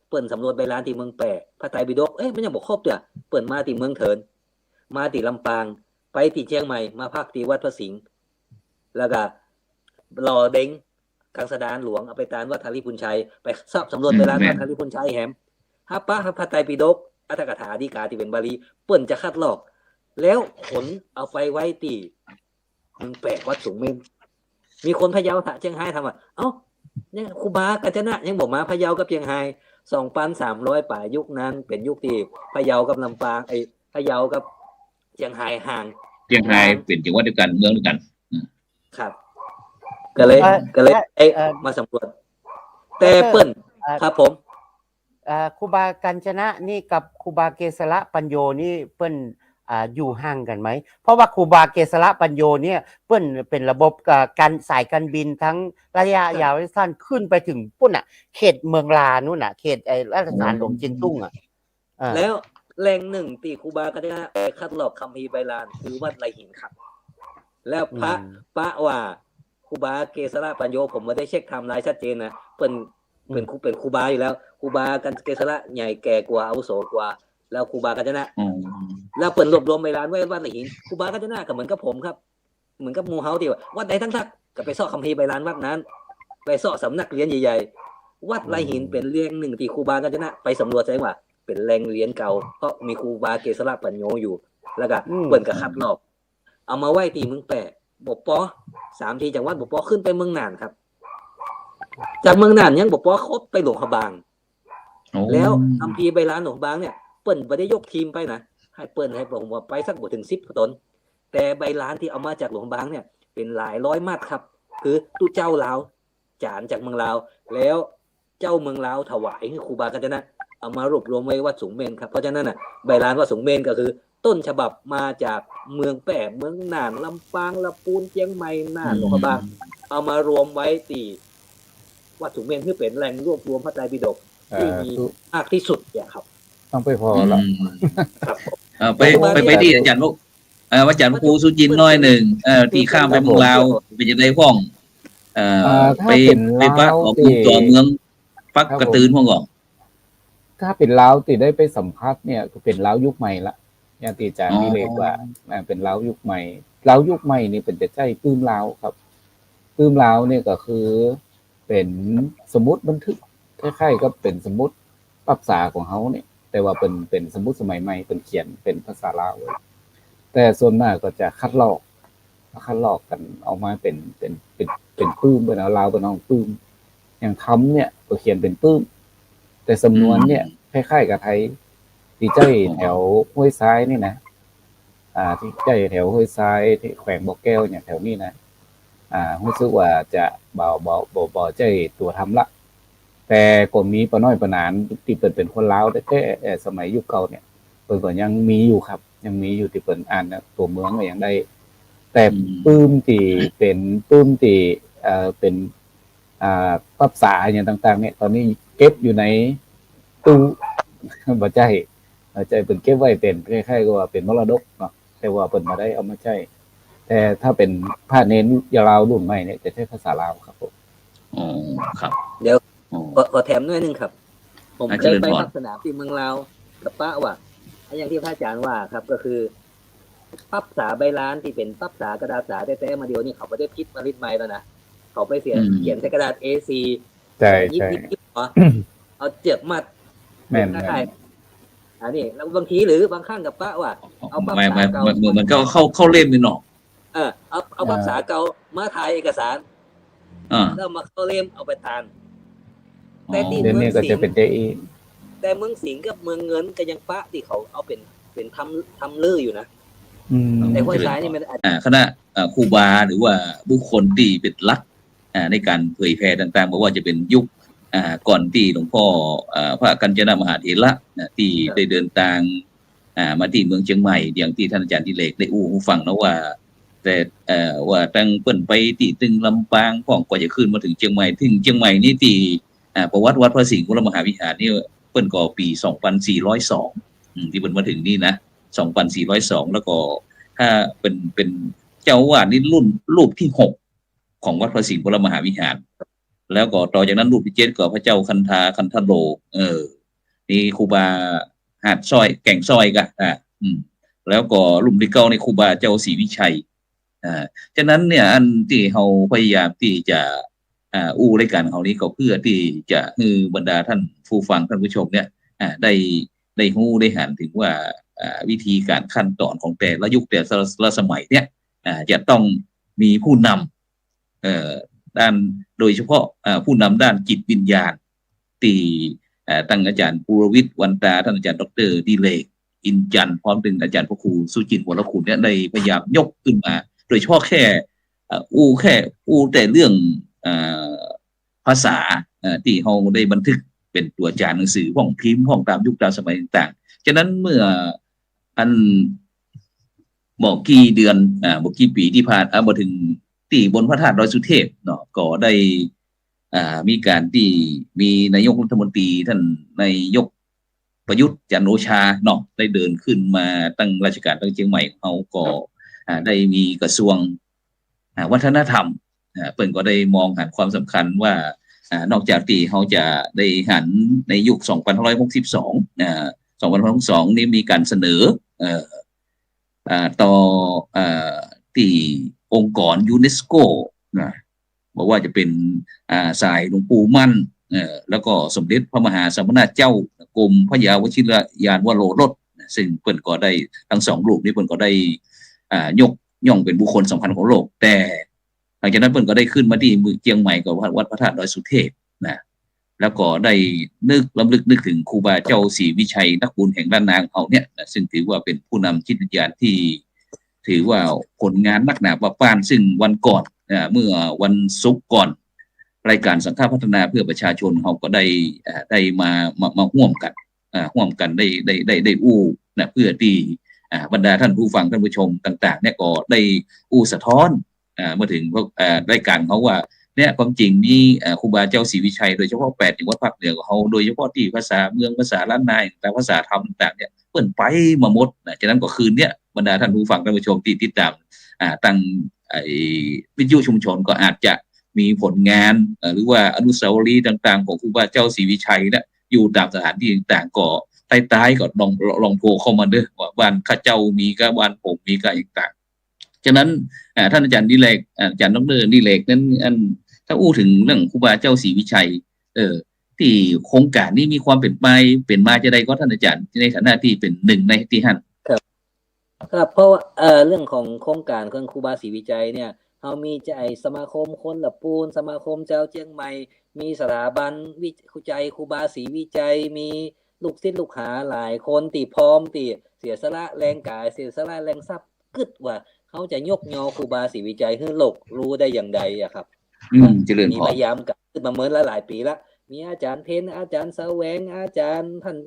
เปิ้นสำรวจใบลานตี้เมืองแป้ พระไตรปิฎก เอ๊ะ มันยังบ่ครบเตื้อ เปิ้นมาตี้เมืองเถิน มาตี้ลำปาง ไปตี้เจียงใหม่ มาพักตี้วัดพระสิงห์ แล้วก็หล่อเด็งกังสดาลหลวง เอาไปตานวัดทาริพุนชัย ไปสอบสำรวจ อืม ใบลาน แม่น วัดทาริพุนชัยแหม หาปะพระไตรปิฎก อัตถกถาดีกาตี้เป๋นบาลี เปิ้นจะคัดลอก แล้วขนเอาไปไว้ตี้ เมืองแป้ วัดสูงเม่น มีคนพะเยาถามเจียงฮาย ถามว่า เอ้า เนี่ย ครูบากัญจนะยังบ่มาพะเยากับเจียงฮาย สองปันสามร้อยป๋าย ยุคนั้นเป๋นยุคตี้พะเยากับลำปาง ไอ้ พะเยากับเจียงฮายห่าง เจียงฮายเป๋นจังหวัดเดียวกั๋น เมืองเดียวกั๋น อืม ครับ ก็เลย เอ่อ ก็เลย เอ่อ เอ๊ะ เอ่อ มาสำรวจ แต่เปิ้น เอ่อ ครับผม อ่า ครูบากัญจนะนี่กับครูบาเกสรปัญโญนี่เปิ้น อ่า อยู่ห่างกั๋นไหม เพราะว่าครูบาเกสรปัญโญเนี่ยเปิ้นเป๋นระบบ อ่า ก๋าน สายก๋านบินทั้งระยะยาวระยะสั้น ขึ้นไปเถิงปู๊นน่ะ เขตเมืองลานู่นน่ะ เขตไอ้ราชสถานหลวงเจียงตุ้งอะ อ่า แล้วแหล่งนึ่งตี้ครูบากัญจนะไปคัดลอกคัมภีร์ใบลานคือวัดไร่หินครับ แล้วปะ อืม ปะว่า ครูบาเกสรปัญโญ ผมบ่ได้เช็คไทม์ไลน์ชัดเจนนะ เปิ้น อืม เป๋นครู เป๋นครูบาอยู่แล้ว ครูบากัญ เกสรใหญ่แก่กว่า อาวุโสกว่า แล้วครูบากัญจนะ อืม แล้วเปิ้นรวบรวมใบลานไว้วัดไร่หิน ครูบากัญจนะก็เหมือนกับผมครับ เหมือนกับหมู่เฮาตี้ว่า วัดใดตั้งคัก ก็ไปเซาะคัมภีร์ใบลานวัดนั้น ไปเซาะสำนักเรียนใหญ่ๆ วัดไร่หิน อืม เป๋นแหล่งนึ่งตี้ครูบากัญจนะไปสำรวจแสดงว่าเป๋นแหล่งเรียนเก่า เพราะมีครูบาเกสรปัญโญอยู่ แล้วก็ อืม เปิ้นก็คัดลอก เอามาไว้ตี้เมืองแป้ บ่ปอ สามตี้จังหวัดบ่ปอ ขึ้นไปเมืองน่านครับ จากเมืองน่านยังบ่ปอ คดไปหลวงพระบาง โอ้ แล้วคัมภีร์ใบลานหลวงพระบางเนี่ย เปิ้นบ่ได้ยกทีมไปนะ หื้อเปิ้นหื้อผมว่าไปสักบ่เถิงสิบต๋น แต่ใบลานตี้เอามาจากหลวงพระบางเนี่ย เป๋นหลายร้อยมัดครับ คือตุ๊เจ้าลาว จารย์จากเมืองลาว แล้ว เจ้าเมืองลาวถวายหื้อครูบากัญจนะ เอามารวบรวมไว้วัดสูงเม่นครับ เพราะฉะนั้นน่ะ ใบลานวัดสูงเม่นก็คือต้นฉบับมาจากเมืองแป้ เมืองน่าน ลำปาง ละปูน เจียงใหม่ น่าน อืม หลวงพระบาง เอามารวมไว้ตี้วัดสูงเม่น หื้อเป๋นแหล่งรวบรวมพระไตรปิฎกตี้มี สาธุ มากตี้สุดเนี่ยครับ ต้องไปผ่อละ อืม ครับผม เอ่อ ไป ไป ไปตี้ อาจ๋ารย์ โอ้ อ่า อาจ๋ารย์พระครูสุจินต์น้อยนึ่ง เอ่อ ตี้ข้ามไปเมืองลาว เป๋นจะไดพ่อง เอ่อ อ่า ถ้า ไป เป๋น ไปปะ ลาว ขอ ตี้ กูจ๋อเมือง ปักกระตือนพ่องก่อ ถ้าเป๋นลาวตี้ได้ไปสัมผัสเนี่ย ก็เป๋นลาวยุคใหม่ละ อย่างตี้อาจ๋ารย์ อ๋อ ดิเรกว่า อ่า เป๋นลาวยุคใหม่ ลาวยุคใหม่นี่เป๋นจะใจ๊ปื้มลาวครับ ปื้มลาวเนี่ยก็คือเป๋นสมุดบันทึก คล้ายๆ กับเป๋นสมุดปรับสาของเฮาเนี่ย แต่ว่าเป๋น เป๋นสมุดสมัยใหม่ เป๋นเขียนเป๋นภาษาลาว แต่ส่วนมากก็จะคัดลอก คัดลอกกั๋นออกมาเป๋น เป๋น เป๋น เป๋นปื้ม เป๋นเอาลาวเป๋นห้องปื้ม อย่างธรรมเนี่ยก็เขียนเป๋นปื้ม แต่สำนวนเนี่ย อืม คล้ายๆ กับไทย ตี้ใจ๊ อ๋อ แถวห้วยทรายนี่นะ อ่า ตี้ใจ๊แถวห้วยทราย ตี้แขวงบ่อแก้วเนี่ย แถวนี้นะ อ่า ฮู้สึกว่าจะบ่ บ่ บ่ บ่ใจ้ตั๋วธรรมละ แต่ก็มีป้าน้อยป้าหนานตี้เปิ้นเป๋นคนลาวแต๊ๆ เอ่อ สมัยยุคเก่าเนี่ย เปิ้นก็ยังมีอยู่ครับ ยังมีอยู่ตี้เปิ้นอ่านนะ ตั๋วเมืองก็ยังได้ แต่ อืม ปื้มตี้เป๋นปื้มตี้ เอ่อ เป๋น อ่า ปรับสาอะหยังต่างๆ เนี่ย ต๋อนนี้เก็บอยู่ในตู้ บ่ใจ้ บ่ใจ้ เปิ้นเก็บไว้เป๋นคล้ายๆ กับว่าเป๋นมรดกเนาะ แต่ว่าเปิ้นบ่ได้เอามาใจ๊ แต่ถ้าเป๋นพระเณรลาวรุ่นใหม่เนี่ย จะใจ๊ภาษาลาวครับผม อ๋อ ครับ เดี๋ยว อ๋อ ขอ ขอแถมหน่อยนึ่งครับ ผม อ่ะ เคยไป เจริญพร ภาคสนามตี้เมืองลาว กับป๊าว่า อะ อย่างตี้พระอาจ๋ารย์ว่าครับ ก็คือ ปรับสาใบลานตี้เป๋นปรับสากระดาษสาแต๊ๆ มาเดี๋ยวนี้เขาบ่ได้พิมพ์ผลิตใหม่แล้วนะ เขาไปเสีย อืม เขียนใส่กระดาษ เอสี่ ใจ้ ยิบ ใจ้ ยิบ ยิบ เอาเจือกมัด แม่น ใช่ แม่น อันนี้ แล้วบางทีหรือบางครั้งกับป๊าว่า เอาปรับสาเก่า ไม่ ไม่ ไม่ เหมือนกับเข้า เข้าเล่มนี่เนาะ เออ เอา เอาปรับสาเก่ามาถ่ายเอกสาร อ่า แล้วมาเข้าเล่มเอาไปตาน อ๋อ แต่ตี้ เดี๋ยวนี้ก็จะเป๋น เมืองสิงห์ เจอี แต่เมืองสิงห์กับเมืองเงินก็ยังปะตี้เขาเอาเป๋น เป๋นธรรม ธรรมฤาษีอยู่นะ อืม แต่ห้วยทรายนี่มันอาจ อ่า คณะ อ่า ครูบาหรือว่าบุคคลตี้เป๋นหลัก อ่า ในก๋านเผยแผ่ต่างๆ บ่ว่าจะเป๋นยุค อ่า ก่อนตี้หลวงพ่อ อ่า พระกัญจนมหาเถระนะ ตี้ ครับ ได้เดินตาง อ่า มาตี้เมืองเจียงใหม่ อย่างตี้ต้านอาจ๋ารย์ดิเรกได้อู้หื้อฟังเนาะว่า แต่ เอ่อ ว่าตั้งเปิ้นไปตี้ตึงลำปางพ่อง กว่าจะขึ้นมาเถิงเจียงใหม่ เถิงเจียงใหม่นี่ตี้ อ่า ประวัติวัดพระสิงห์วรมหาวิหารนี่ เปิ้นก็ปี๋สองปันสี่ร้อยสอง อืม ตี้เปิ้นมาเถิงนี่นะ สองปันสี่ร้อยสอง แล้วก็ถ้าเป๋น เป๋นเจ้าอาวาสนี่รุ่น รูปตี้หก ของวัดพระสิงห์วรมหาวิหาร แล้วก็ต่อจากนั้นรูปตี้เจ็ดก็พระเจ้าคันธา คันธโล เออ นี่ครูบาหาดสร้อย แก่งสร้อยก่ะ อ่า อืม แล้วก็รุ่นตี้เก้านี่ครูบาเจ้าศรีวิชัย อ่า ฉะนั้นเนี่ย อันตี้เฮาพยายามตี้จะ อ่า อู้รายก๋านเฮานี้ก็เพื่อตี้จะหื้อบรรดาต้านผู้ฟัง ต้านผู้ชมเนี่ย อ่า ได้ ได้ฮู้ได้หันเถิงว่า อ่า วิธีก๋านขั้นต๋อนของแต่ละยุคแต่ละสมัยเนี่ย อ่า จะต้องมีผู้นำ เอ่อ ด้าน โดยเฉพาะ เอ่อ ผู้นำด้านจิตวิญญาณ ตี้ เอ่อ ตั้งอาจ๋ารย์ปุรวิทย์ วันตา ต้านอาจ๋ารย์ด็อกเตอร์ดิเรก อินจันทร์ พร้อมเถิงอาจ๋ารย์พระครูสุจินต์ วรคุณเนี่ย ได้พยายามยกขึ้นมา โดยเฉพาะแค่ เอ่อ อู้แค่ อู้แต่เรื่อง เอ่อ ภาษา เอ่อ ตี้เฮาได้บันทึกเป๋นตั๋วจ๋านหนังสือพ่องพิมพ์พ่องต๋ามยุคต๋ามสมัยต่างๆ ฉะนั้นเมื่ออัน บ่กี่เดือน อ่า บ่กี่ปี๋ตี้ผ่าน อ่า บ่เถิงตี้บนพระธาตุดอยสุเทพเนาะ ก็ได้ อ่า มีก๋านตี้มีนายกรัฐมนตรีต้านนายกประยุทธ์จันทร์โอชาเนาะ ได้เดินขึ้นมาตั้งราชก๋านตั้งเจียงใหม่ เฮาก็ อ่า ได้มีกระทรวง อ่า วัฒนธรรม อ่า เปิ้นก็ได้มองหันความสำคัญว่า อ่า นอกจากตี้เฮาจะได้หันในยุคสองปันห้าร้อยหกสิบสอง อ่า สองปันห้าร้อยหกสิบสอง นี่มีก๋านเสนอ เอ่อ อ่า ต่อ เอ่อ ตี้องค์กรยูเนสโกนะ บ่ว่าจะเป๋น อ่า สายหลวงปู่มั่น เอ่อ แล้วก็สมเด็จพระมหาสมณเจ้า กรมพระยาวชิรญาณวโรรสนะ ซึ่งเปิ้นก็ได้ ตึงสองรูปนี้เปิ้นก็ได้ อ่า ยกย่องเป๋นบุคคลสำคัญของโลก แต่หลังจากนั้นเปิ้นก็ได้ขึ้นมาตี้เมืองเจียงใหม่กับวัด วัดพระธาตุดอยสุเทพนะ แล้วก็ได้นึก รำลึกนึกเถิงครูบาเจ้าศรีวิชัยนักบุญแห่งล้านนาของเฮาเนี่ยนะ ซึ่งถือว่าเป๋นผู้นำจิตวิญญาณตี้ถือว่าผลงานนักหนาปราบปราน ซึ่งวันก่อน อ่า เมื่อวันศุกร์ก่อน รายก๋านสังฆพัฒนาเพื่อประชาชนเฮาก็ได้ อ่า ได้มา มา มาฮ่วมกั๋น อ่า ฮ่วมกั๋นได้ ได้ ได้ ได้อู้นะ เพื่อตี้ อ่า บรรดาต้านผู้ฟังต้านผู้ชมต่างๆ เนี่ยก็ได้อู้สะท้อน อ่า มาเถิงพวก อ่า รายก๋านเฮาว่า เนี่ย ความจริงมี เอ่อ ครูบาเจ้าศรีวิชัย โดยเฉพาะแปดจังหวัดภาคเหนือของเฮา โดยเฉพาะตี้ภาษาเมือง ภาษาล้านนาต่างๆ ภาษาธรรมต่างๆ เนี่ย เปิ้นไปมาหมดนะ ฉะนั้นก็คืนเนี่ย บรรดาท่านผู้ฟังท่านผู้ชมตี้ติดตาม อ่า ตาง ไอ้ วิทยุชุมชนก็อาจจะมีผลงาน เอ่อ หรือว่าอนุสาวรีย์ต่างๆ ของครูบาเจ้าศรีวิชัยเนี่ย อยู่ตามสถานตี้ต่างๆ ก็ใต้ๆ ก็ลอง ลองโทรเข้ามาเด้อ ว่าบ้านข้าเจ้ามีก้า บ้านผมมีก้า ต่างๆ ฉะนั้น อ่า ท่านอาจารย์ดิเรก อ่า อาจารย์ดอกเตอร์ดิเรกนั้น อัน ถ้าอู้เถิงเรื่องครูบาเจ้าศรีวิชัย เออ ตี้โครงก๋านนี้มีความเป๋นไป เป๋นมาจาใดก็ ท่านอาจารย์ ในฐานะตี้เป๋นหนึ่งในตี้หั้น ครับ ครับ เพราะว่า เอ่อ เรื่องของโครงก๋านของครูบาศรีวิชัยเนี่ย เฮามีจะไอ้สมาคมคนละปูน สมาคมจาวเจียงใหม่ มีสถาบันวิจัยครูบาศรีวิชัย มีลูกศิษย์ลูกหาหลายคนตี้พร้อมตี้เสียสละแรงกาย เสียสละแรงทรัพย์ กึ๊ดว่าเฮาจะยกยอครูบาศรีวิชัยหื้อโลกฮู้ได้อย่างใดอะครับ อืม เจริญพร มีพยายามกั๋นมาเมินหลายๆ ปี๋ละ มีอาจ๋ารย์เพ็ญ อาจ๋ารย์แสวง อาจ๋ารย์ต้าน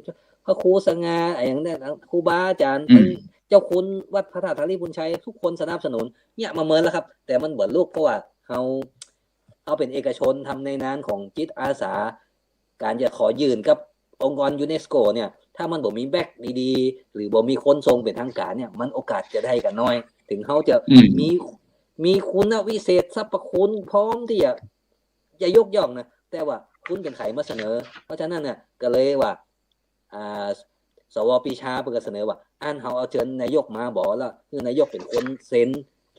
พระครูสง่า อะหยังเนี่ย ครูบาอาจ๋ารย์ อืม เจ้าคุณวัดพระธาตุธาริภุญชัย กู้คนสนับสนุน เนี่ยมาเมินแล้วครับ แต่มันบ่ลุก เพราะว่าเฮา เฮาเป๋นเอกชนทำในนามของจิตอาสา ก๋านจะขอยื่นกับองค์กรยูเนสโกเนี่ย ถ้ามันบ่มีแบคดีๆ หรือบ่มีคนส่งเป๋นทางก๋านเนี่ย มันโอกาสจะได้กั๋นน้อย เถิงเฮาจะ อืม มี มีคุณวิเศษสรรพคุณพร้อมตี้จะ จะยกย่องนะ แต่ว่าคุณเป๋นใผมาเสนอ เพราะฉะนั้นเนี่ย ก็เลยว่า อ่า สว.ปรีชาเปิ้นก็เสนอว่า อั้นเฮาเอาเจิญนายกมาบ่ แล้วหื้อนายกเป๋นคนเซ็น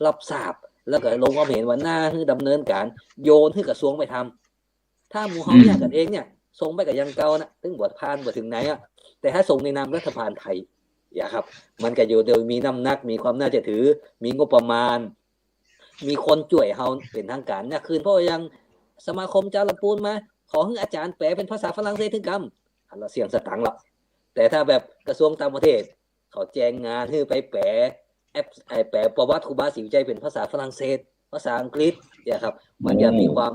รับทราบ แล้วก็ลงความเห็นว่าน่าหื้อดำเนินก๋าน โยนหื้อกระทรวงไปทำ ถ้าหมู่เฮา อืม เยียะกั๋นเองเนี่ย ส่งไปก็อย่างเก่านะ เถิงบ่ผ่านบ่เถิงไหนอะ แต่ถ้าส่งในนามรัฐบาลไทย เนี่ยครับ มันก็อยู่โดยมีน้ำหนัก มีความน่าเชื่อถือ มีงบประมาณ มีคนจ้วยเฮาเป๋นทางก๋านเนี่ย คืน เพราะอย่างสมาคมจาวละปูนมา ขอหื้ออาจ๋ารย์แปลเป๋นภาษาฝรั่งเศสเถิงกำ อันละเสี้ยงสตางค์ละ แต่ถ้าแบบกระทรวงต่างประเทศ เขาแจ้งงานหื้อไปแปล แอป ไอ้แปลประวัติครูบาศรีวิชัยเป๋นภาษาฝรั่งเศส ภาษาอังกฤษ เนี่ยครับ มันจะมีความ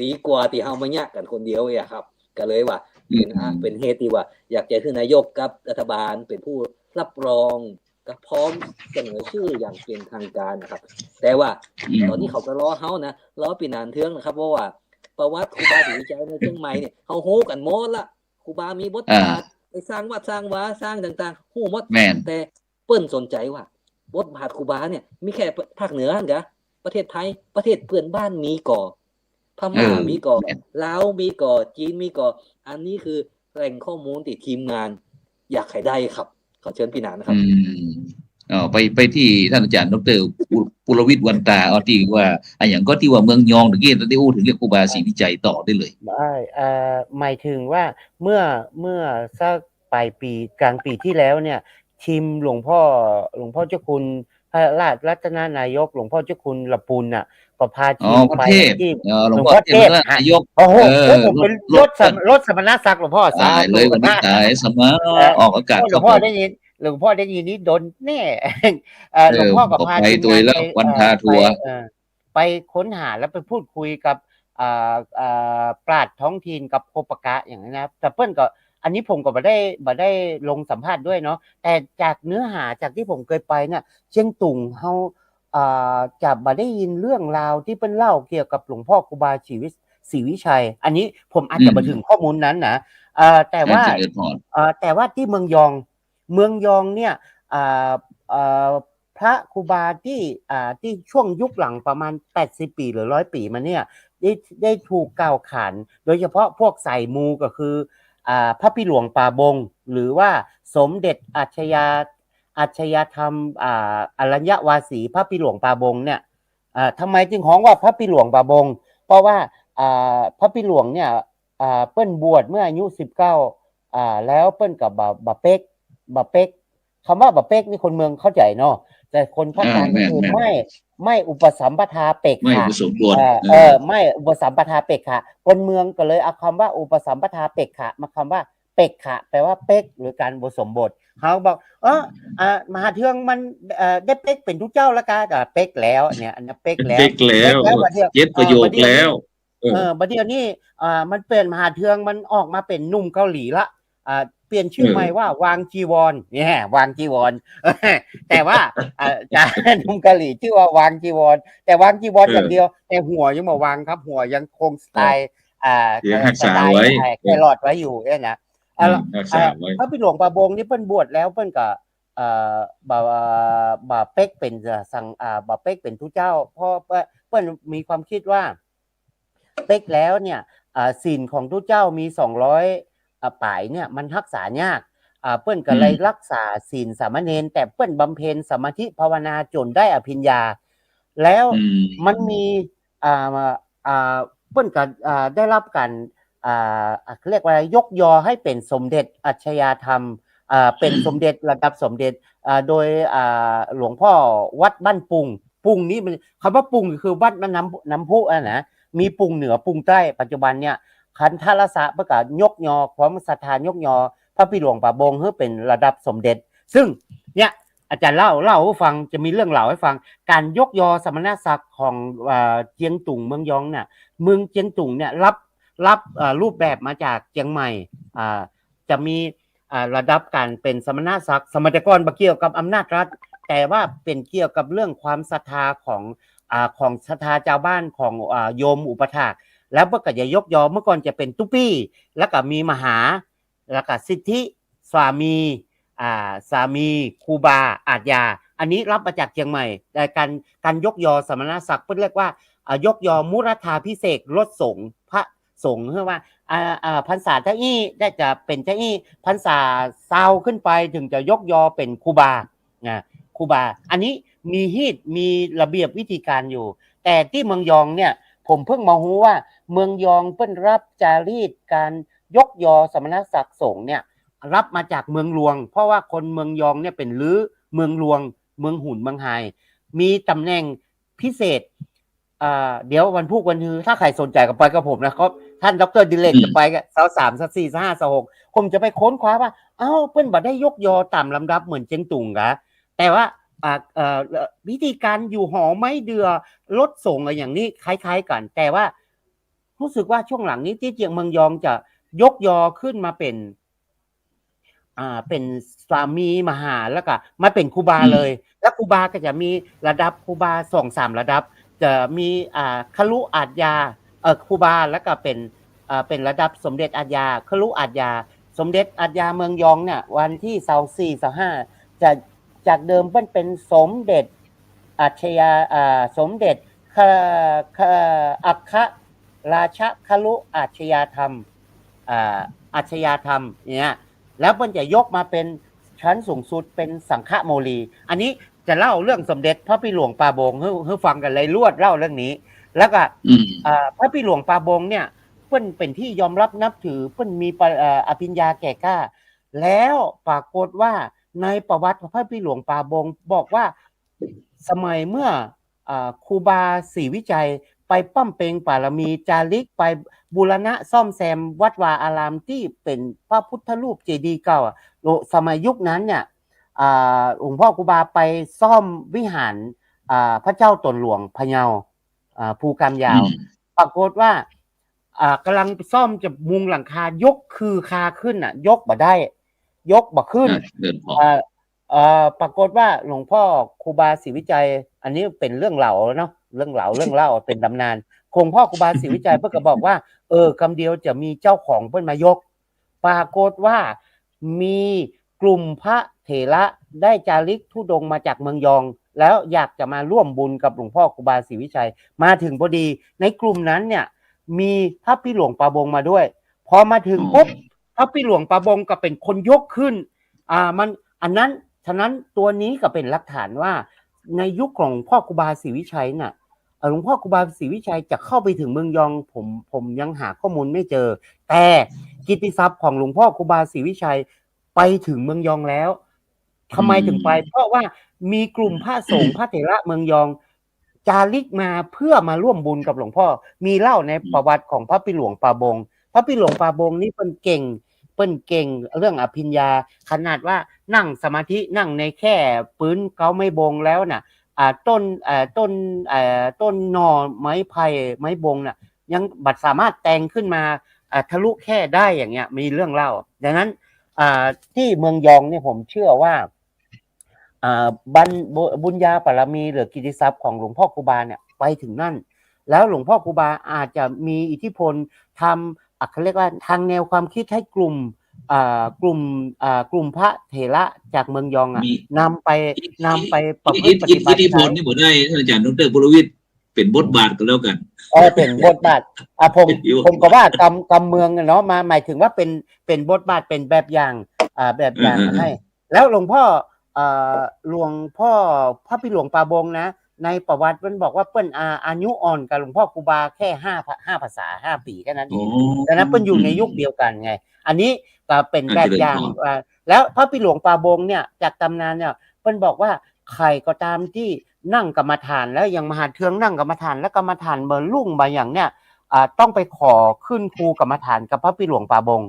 ดีกว่าตี้เฮามาเยียะกั๋นคนเดียวเนี่ยครับ ก็เลยว่า อืม เป๋น อ่ะ เป๋นเหตุตี้ว่า อยากจะหื้อนายกกับรัฐบาลเป๋นผู้รับรอง ก็พร้อมเสนอชื่ออย่างเป๋นทางก๋านนะครับ แต่ว่า อืม ต๋อนนี้เขาก็รอเฮานะ รอปี้หนานเทืองนะครับ เพราะว่าประวัติครูบาศรีวิชัยในเจียงใหม่เนี่ย เฮาฮู้กั๋นหมดละ ครูบามีบทบาท อ่า ไปสร้างวัดสร้างวา สร้างต่างๆ ฮู้หมด แม่น แต่ เปิ้นสนใจ๋ว่า บทบาทครูบาเนี่ย มีแค่ภาคเหนือหั้นกา ประเทศไทย ประเทศเปื้อนบ้านมีก่อ พม่า เออ มีก่อ แม่น ลาวมีก่อ จีนมีก่อ อันนี้คือแหล่งข้อมูลตี้ทีมงานอยากหื้อได้ครับ ขอเชิญปี้หนานนะครับ อืม อ๋อ ไป ไปตี้ต้านอาจ๋ารย์ดอกเตอร์ปุ ปุรวิทย์ วันตา อ๋อ ตี้ว่า อะหยังก็ตี้ว่าเมืองยอง ตะกี้ตี้อู้เถิงเรื่องครูบาศรีวิชัย ต่อได้เลย ได้ เอ่อ หมายถึงว่าเมื่อ เมื่อสักปลายปี๋ ก๋างปี๋ตี้แล้วเนี่ย ทีมหลวงพ่อ หลวงพ่อเจ้าคุณพระราชรัตนนายก หลวงพ่อเจ้าคุณละปูนน่ะ ก็พาทีม อ๋อ พ่อเทพ ไปตี้ เออ หลวงพ่อเทพ หลวงพ่อเทพ นายก โอ้โห เออ โอ้โห ผมเป๋น ลด ลดสม- ลดสมณศักดิ์หลวงพ่อ เออ สาธุ เลยวันนี้ตายสมา เออ ออกอากาศ หลวงพ่อ ครับผม ได้ยิน หลวงพ่อได้ยินนี่โดนแน่ เอ่อ เออ หลวงพ่อก็พา ไป ทีมงาน ตวยแล้ว ไป วันพาทัวร์ เอ่อ ไป เอ่อ ไปค้นหาแล้วไปพูดคุยกับ อ่า อ่า ปราชญ์ท้องถิ่นกับโคปะกะอย่างนี้นะ แต่เปิ้นก็ อันนี้ผมก็บ่ได้ บ่ได้ลงสัมภาษณ์ด้วยเนาะ แต่จากเนื้อหาจากที่ผมเคยไปเนี่ย เชียงตุงเฮา อ่า จะบ่ได้ยินเรื่องราวที่เปิ้นเล่าเกี่ยวกับหลวงพ่อครูบาศรีวิ- ศรีวิชัย อันนี้ผมอาจจะ อืม บ่เถิงข้อมูลนั้นนะ เอ่อ แต่ว่า เอ่อ เจริญพร เอ่อ แต่ว่าตี้เมืองยอง เมืองยองเนี่ย อ่า เอ่อ พระครูบาตี้ อ่า ตี้ช่วงยุคหลังประมาณแปดสิบปี๋หรือร้อยปี๋มาเนี่ย ได้ ได้ถูกกล่าวขาน โดยเฉพาะพวกสายมูก็คือ อ่า พระปี้หลวงป่าบง หรือว่าสมเด็จอาชญา อาชญาธรรม อ่า อรัญญวาสี พระปี้หลวงป่าบงเนี่ย อ่า ทำไมจึงฮ้องว่าพระปี้หลวงป่าบง เพราะว่า อ่า พระปี้หลวงเนี่ย อ่า เปิ้นบวชเมื่ออายุสิบเก้า อ่า แล้วเปิ้นก็บ่ บ่เป๊ก บ่เป๊ก คำว่าบ่เป๊กนี่คนเมืองเข้าใจ๋เนาะ แต่คนภาคกลาง อ่า ก็คือ แม่นๆ ไม่ ไม่อุปสัมปทาเปกขะ ไม่อุปสมบท เอ่อ เออ เออ ไม่อุปสัมปทาเปกขะ คนเมืองก็เลยเอาคำว่าอุปสัมปทาเปกขะ มาคำว่าเปกขะ แปลว่าเป๊ก หรือการอุปสมบท เขาบอก เออ อ่า มหาเทืองมัน เอ่อ ได้เป๊กเป๋นตุ๊เจ้าแล้วกา อ่า เป๊กแล้วเนี่ย อันนี้เป๊กแล้ว เป๊กแล้ว เป๊กแล้ว บัดเดี๋ยว เจ็ดประโยค เออ บัดเดี๋ยวนี้ แล้ว เออ เออ บัดเดี๋ยวนี้ อ่า มันเป๋นมหาเทือง มันออกมาเป๋นหนุ่มเกาหลีละ อ่า เปลี่ยนชื่อใหม่ว่าวางจีวร เนี่ย วางจีวร แต่ว่า อ่า อาจารย์หนุ่มกะหรี่ชื่อว่าวางจีวร แต่วางจีวรอย่างเดียว แต่หัวยังบ่วางครับ หัวยังคงสไตล์ อ่า ยังฮักษาไว้ แครอทไว้อยู่เนี่ยนะ อ่า พระปิโลงป่าบงนี่เปิ้นบวชแล้วเปิ้นก็ เอ่อ บ่ บ่เป๊กเป๋นสัง อ่า บ่เป๊กเป๋นตุ๊เจ้า เพราะเปิ้น เปิ้นมีความกึ๊ดว่า เป๊กแล้วเนี่ย อ่า ศีลของตุ๊เจ้ามีสองร้อย อ่า ป๋ายเนี่ย มันฮักษายาก อ่า เปิ้นก็เลยฮักษาศีลสามเณร แต่เปิ้นบำเพ็ญสมาธิภาวนาจ๋นได้อภิญญา แล้วมันมี อ่า อ่า เปิ้นก็ อ่า ได้ฮับก๋าน อ่า เรียกว่ายกยอหื้อเป๋นสมเด็จอาชญาธรรม อ่า เป๋นสมเด็จระดับสมเด็จ อ่า โดย อ่า หลวงพ่อวัดบ้านปุง ปุงนี่มัน กำว่าปุงคือวัดบ้านน้ำ น้ำพุอะนะ มีปุงเหนือปุงใต้ ปัจจุบันเนี่ย คันทะละสะเปิ้นก็ยกยอความศรัทธายกยอพระปิโลงป่าบงหื้อเป๋นระดับสมเด็จ ซึ่งเนี่ย อาจ๋ารย์เล่า เล่าหื้อฟัง จะมีเรื่องเล่าหื้อฟัง ก๋านยกยอสมณศักดิ์ของ เอ่อ เจียงตุงเมืองยองเนี่ย เมืองเจียงตุงเนี่ยฮับ ฮับ เอ่อ รูปแบบมาจากเจียงใหม่ อ่า จะมี อ่า ระดับก๋านเป๋นสมณศักดิ์ สมัยแต่ก่อนบ่เกี่ยวกับอำนาจรัฐ แต่ว่าเป๋นเกี่ยวกับเรื่องความศรัทธาของ อ่า ของศรัทธาจาวบ้านของ อ่า โยมอุปัฏฐาก แล้วเปิ้นก็จะยกยอ เมื่อก่อนจะเป๋นตุ๊ปี้ แล้วก็มีมหา แล้วก็สิทธิ สามี อ่า สามี ครูบา อาชญา อันนี้ฮับมาจากเจียงใหม่ แต่ก๋าน ก๋านยกยอสมณศักดิ์เปิ้นเรียกว่า อ่า ยกยอมุรธาภิเษกรถสงฆ์ พระสงฆ์ เรียกว่า อ่า อ่า พรรษาเต้าอี้ได้จะเป๋นเต้าอี้ พรรษาซาวขึ้นไปถึงจะยกยอเป๋นครูบา นะ ครูบา อันนี้มีฮีต มีระเบียบวิธีการอยู่ แต่ตี้เมืองยองเนี่ย ผมเพิ่งมาฮู้ว่าเมืองยองเปิ้นฮับจารีตก๋านยกยอสมณศักดิ์สงฆ์เนี่ย ฮับมาจากเมืองหลวง เพราะว่าคนเมืองยองเนี่ยเป๋นรื้อเมืองหลวง เมืองหุน เมืองหาย มีต๋ำแหน่งพิเศษ อ่า เดี๋ยววันพูกวันฮือ ถ้าใผสนใจ๋ก็ไปกับผมนะ ก็ต้านด็อกเตอร์ดิเรกจะไป ซาวสาม ซาวสี่ ซาวห้า ซาวหก ผมจะไปค้นคว้าว่า เอ้า เปิ้นบ่ได้ยกยอต๋ามลำดับเหมือนเจียงตุงกา แต่ว่า อ่า เอ่อ วิธีการอยู่หอไม้เดื่อ รถสงฆ์อะไรอย่างนี้คล้ายๆ กั๋น แต่ว่า ฮู้สึกว่าช่วงหลังนี้ตี้เจียงเมืองยองจะยกยอขึ้นมาเป๋น อ่า เป๋นสามีมหา แล้วก็มาเป๋นครูบาเลย แล้วครูบาก็จะมีระดับครูบาสองสามระดับ จะมี อ่า ครุอาชญา เอ่อ ครูบา แล้วก็เป๋น เอ่อ เป๋นระดับสมเด็จอาชญา ครุอาชญา สมเด็จอาชญาเมืองยองเนี่ย วันตี้ซาวสี่ ซาวห้า จะ จากเดิมเปิ้นเป๋นสมเด็จอาชญา อ่า สมเด็จ ค ค อัครราชครุอาชญาธรรม อ่า อาชญาธรรมเนี่ย แล้วเปิ้นจะยกมาเป๋นชั้นสูงสุดเป๋นสังฆโมลี อันนี้จะเล่าเรื่องสมเด็จพระปิโลงป่าบงหื้อ หื้อฟังกั๋นเลย ลวดเล่าเรื่องนี้ แล้วก็ อ่า พระปิโลงป่าบงเนี่ย เปิ้นเป๋นตี้ยอมฮับนับถือ เปิ้นมีปะ เอ่อ อภิญญาแก่กล้า แล้วปรากฏว่าในประวัติพระปิโลงป่าบงบอกว่า สมัยเมื่อ อ่า ครูบาศรีวิชัยไปบำเพ็ญปารมี จาริกไปบูรณะซ่อมแซมวัดวาอารามตี้เป๋นพระพุทธรูปเจดีย์เก่าอะ โล สมัยยุคนั้นเนี่ย อ่า หลวงพ่อครูบาไปซ่อมวิหาร อ่า พระเจ้าต๋นหลวงพะเยา อ่า ภูกามยาว ปรากฏว่า อ่า ก่ำลังซ่อมจะมุงหลังคา ยกคือคาขึ้นน่ะ ยกบ่ได้ ยกบ่ขึ้น อ่า เอ่อ ปรากฏว่าหลวงพ่อครูบาศรีวิชัย อันนี้เป๋นเรื่องเล่าเนาะ เรื่องเล่า เรื่องเล่า เป๋นต๋ำนาน หลวงพ่อครูบาศรีวิชัยเปิ้นก็บอกว่า เออ กำเดียวจะมีเจ้าของเปิ้นมายก ปรากฏว่ามีกลุ่มพระเถระได้จาริกธุดงค์มาจากเมืองยอง แล้วอยากจะมาร่วมบุญกับหลวงพ่อครูบาศรีวิชัย มาถึงพอดี ในกลุ่มนั้นเนี่ย มีพระปิโลงป่าบงมาด้วย พอมาถึงปุ๊บ พระปิโลงป่าบงก็เป๋นคนยกขึ้น อ่า มัน อันนั้น ฉะนั้นตัวนี้ก็เป๋นหลักฐานว่า ในยุคของหลวงพ่อครูบาศรีวิชัยน่ะ เอ่อ หลวงพ่อครูบาศรีวิชัยจะเข้าไปถึงเมืองยอง ผม ผมยังหาข้อมูลไม่เจอ แต่กิตติศัพท์ของหลวงพ่อครูบาศรีวิชัยไปถึงเมืองยองแล้ว ทำไมถึงไป เพราะว่ามีกลุ่มพระสงฆ์ พระเถระเมืองยอง จาริกมาเพื่อมาร่วมบุญกับหลวงพ่อ มีเล่าในประวัติของพระปิโลงป่าบง พระปิโลงป่าบงนี่เปิ้นเก่ง เปิ้นเก่งเรื่องอภิญญา ขนาดว่านั่งสมาธิ นั่งในแคร่ปืนเก๊าไม้บงแล้วน่ะ อ่า ต้น เอ่อ ต้น เอ่อ ต้นหน่อไม้ไผ่ไม้บงน่ะ ยังบ่สามารถแตงขึ้นมา อ่า ทะลุแคร่ได้อย่างเงี้ย มีเรื่องเล่า ดังนั้น อ่า ตี้เมืองยองเนี่ยผมเจื้อว่า อ่า บัญ- บุ- บุญญาบารมีหรือกิตติศัพท์ของหลวงพ่อครูบาเนี่ยไปเถิงนั่น แล้วหลวงพ่อครูบาอาจจะมีอิทธิพลทำ อ่ะ เขาเรียกว่าทางแนวความคิดให้กลุ่ม อ่า กลุ่ม อ่า กลุ่มพระเถระจากเมืองยองอะ มี นำไป อิ- นำไปประพฤติปฏิบัติ อิทธิพลนี่บ่ได้ ท่านอาจารย์ดอกเตอร์ ปรวิตร เป๋นบทบาทก็แล้วกั๋น เออ เป๋นบทบาท อ่ะ ผม เป๋นอยู่ ผมก็ว่ากำ- กำเมืองอะเนาะ มา หมายถึงว่าเป๋น เป๋นบทบาท เป๋นแบบอย่าง อ่า แบบอย่าง เออ เออ เออ ให้ แล้วหลวงพ่อ เอ่อ หลวงพ่อ พระปิหลวงป่าบงนะ ในประวัติมันบอกว่าเปิ้น อ่า อายุอ่อนกับหลวงพ่อครูบาแค่ห้า ห้าพรรษา ห้าปี๋แค่นั้นเอง อ๋อ ดังนั้นเปิ้นอยู่ในยุคเดียวกั๋นไง อันนี้ก็เป๋นแบบอย่าง อ่า เจริญพร อ่า แล้วพระปิหลวงป่าบงเนี่ย จากตำนานเนี่ย เปิ้นบอกว่าใผก็ต๋ามตี้นั่งกรรมฐานแล้วยังบ่หัดเทืองนั่งกรรมฐาน แล้วกรรมฐานบ่รุ่งบ่อย่างเนี่ย อ่า ต้องไปขอขึ้นครูกรรมฐานกับพระปิหลวงป่าบง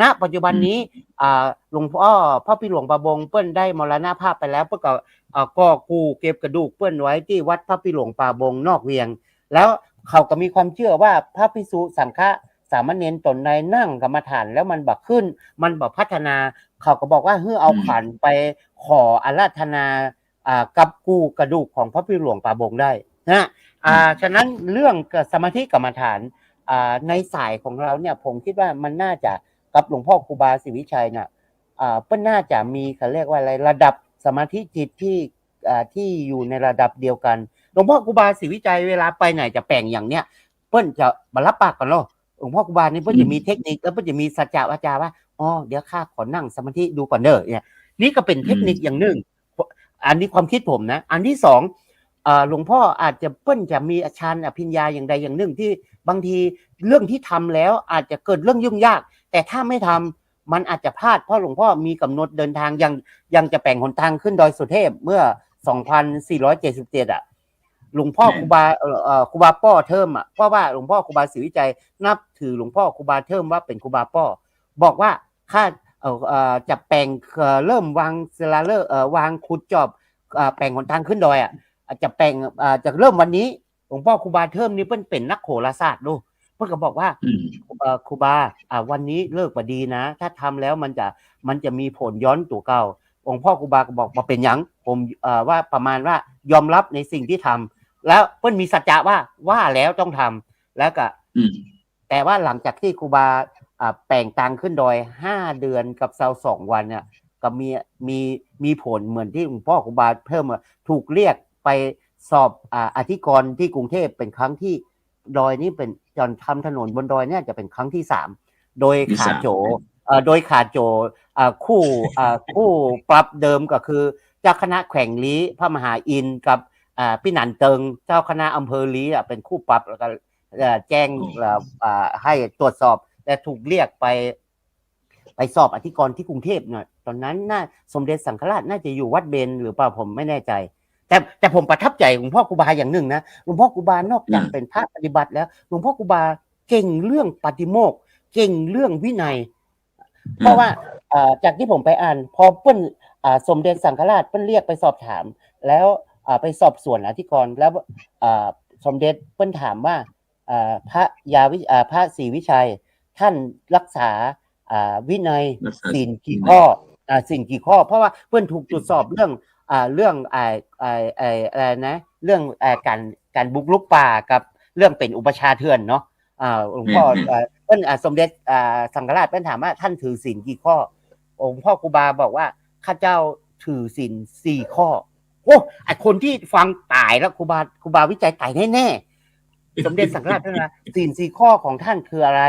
ณ ปัจจุบันนี้ อืม อ่า หลวงพ่อ พระปิหลวงป่าบงเปิ้นได้มรณภาพไปแล้ว เปิ้นก็ อ่า ก่อกู่เก็บกระดูกเปิ้นไว้ตี้วัดพระปิหลวงป่าบงนอกเวียง แล้วเขาก็มีความเจื้อว่าพระภิกษุสังฆะสามเณรต๋นใดนั่งกรรมฐานแล้วมันบ่ขึ้น มันบ่พัฒนา เขาก็บอกว่าหื้อเอา อืม ขันไปขออาราธนา อ่า กับกู่กระดูกของพระปิหลวงป่าบงได้นะ อ่า อืม ฉะนั้นเรื่องสมาธิกรรมฐาน อ่า ในสายของเราเนี่ย ผมคิดว่ามันน่าจะกับหลวงพ่อครูบาศรีวิชัยเนี่ย อ่า เปิ้นน่าจะมี เขาเรียกว่าอะไร ระดับสมาธิจิตที่ อ่า ที่อยู่ในระดับเดียวกั๋น หลวงพ่อครูบาศรีวิชัยเวลาไปไหนจะแป๋งอย่างเนี้ย เปิ้นจะบ่รับปากกั๋นหรอก หลวงพ่อครูบานี่เปิ้นจะมี อืม เทคนิค แล้วเปิ้นจะมีสัจจะวาจาว่า อ๋อ เดี๋ยวข้าขอนั่งสมาธิดูก่อนเน่อ เนี่ย นี่ก็เป๋นเทคนิค อืม อย่างนึ่ง อันนี้ความคิดผมนะ อันที่สอง เอ่อ หลวงพ่ออาจจะ เปิ้นจะมีฌานอภิญญาอย่างใดอย่างนึ่ง ตี้บางทีเรื่องตี้ทำแล้วอาจจะเกิดเรื่องยุ่งยาก แต่ถ้าไม่ทำมันอาจจะพลาด เพราะหลวงพ่อมีก๋ำหนดเดินตาง ยัง ยังจะแป๋งหนตางขึ้นดอยสุเทพเมื่อ สองพันสี่ร้อยเจ็ดสิบเจ็ด อะ หลวงพ่อ อืม ครูบา เอ่อ เอ่อ ครูบาป้อเทิมอะ เพราะว่าหลวงพ่อครูบาศรีวิชัยนับถือหลวงพ่อครูบาเทิมว่าเป๋นครูบาป้อ บอกว่า ข้า เอ่อ เอ่อ จะแป๋ง เอ่อ เริ่มวางศิลาฤกษ์ เอ่อ วางขุดจอบ เอ่อ แป๋งหนตางขึ้นดอยอะ อาจจะแป๋ง เอ่อ จะเริ่มวันนี้ หลวงพ่อครูบาเทิมนี่เปิ้นเป๋นนักโหราศาสตร์ดู เปิ้นก็บอกว่า อืม เอ่อ ครูบา อ่า วันนี้ฤกษ์บ่ดีนะ ถ้าทำแล้วมันจะ มันจะมีผลย้อนตั๋วเก่า หลวงพ่อครูบาก็บอก บ่เป๋นหยัง ผม เอ่อ ว่าประมาณว่ายอมรับในสิ่งที่ทำ แล้วเปิ้นมีสัจจะว่า ว่าแล้วต้องทำ แล้วก็ อืม แต่ว่าหลังจากที่ครูบา อ่า แป๋งตางขึ้นดอยห้าเดือนกับซาวสองวันเนี่ย ก็มี มี มีผลเหมือนที่หลวงพ่อครูบาเทิมอะ ถูกเรียกไปสอบ อ่า อธิกรณ์ที่กรุงเทพฯ เป๋นครั้งที่ ดอยนี่เป๋น ต๋อนทำถนนบนดอยเนี่ยจะเป๋นครั้งที่สาม โดย ที่สาม ขาโจ๋ เอ่อ โดยขาโจ๋ เอ่อ คู่ เอ่อ คู่ปรับเดิมก็คือเจ้าคณะแขวงลี้ พระมหาอินทร์กับ อ่า ปี้หนานเติง เจ้าคณะอำเภอลี้อะ เป๋นคู่ปรับ แล้วก็ เอ่อ แจ้ง อ๋อ เอ่อ อ่า ให้ตรวจสอบ และถูกเรียกไป ไปสอบอธิกรณ์ที่กรุงเทพฯเนี่ย ต๋อนนั้นน่า สมเด็จสังฆราชน่าจะอยู่วัดเบญหรือเปล่า ผมไม่แน่ใจ แต่ แต่ผมประทับใจ๋หลวงพ่อครูบาอย่างนึ่งนะ หลวงพ่อครูบานอกจาก อืม เป๋นพระปฏิบัติแล้ว หลวงพ่อครูบาเก่งเรื่องปาฏิโมกข์ เก่งเรื่องวินัย อืม เพราะว่า เอ่อ จากที่ผมไปอ่าน พอเปิ้น อ่า สมเด็จสังฆราชเปิ้นเรียกไปสอบถาม แล้ว อ่า ไปสอบสวนอธิกรณ์ แล้ว อ่า สมเด็จเปิ้นถามว่า เอ่อ พระยาวิ- เอ่อ พระศรีวิชัย ท่านรักษา อ่า วินัย รักษา ศีลกี่ วินัย ข้อ อ่า ศีลกี่ข้อ เพราะว่าเปิ้นถูกตรวจสอบเรื่อง อ่า เรื่อง อ่า อ่า อ่า อะไรนะ เรื่อง อ่า ก๋าน ก๋านบุกรุกป่ากับเรื่องเป๋นอุปัชฌาย์เถื่อนเนาะ อ่า หลวงพ่อ อืม อืม เอ่อ เปิ้น อ่า สมเด็จ อ่า สังฆราชเปิ้นถามว่าท่านถือศีลกี่ข้อ หลวงพ่อครูบาบอกว่า ข้าเจ้าถือศีลสี่ข้อ โอ้ ไอ้คนที่ฟังต๋ายแล้ว ครูบา ครูบาวิชัยต๋ายแน่ๆ สมเด็จสังฆราชท่านว่า ศีลสี่ข้อของท่านคืออะไร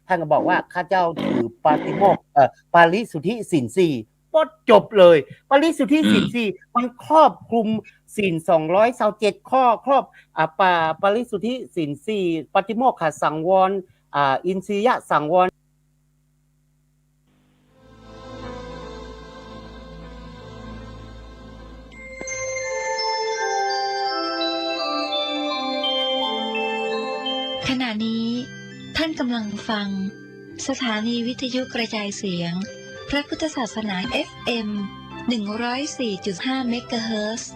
ท่านก็บอกว่า ข้าเจ้าถือปาฏิโมกข์ เอ่อ ปาริสุทธิศีลสี่ ก็จบเลย ปาริสุทธิศีลสี่ อืม มันครอบคลุมศีลสองร้อยซาวเจ็ดข้อ ครอบ อ่า ปา- ปาริสุทธิศีลสี่ ปาฏิโมกขสังวร อ่า อินทรียสังวร ขณะนี้ท่านกำลังฟังสถานีวิทยุกระจายเสียงพระพุทธศาสนา เอฟเอ็ม หนึ่งร้อยสี่จุดห้า เมกะเฮิรตซ์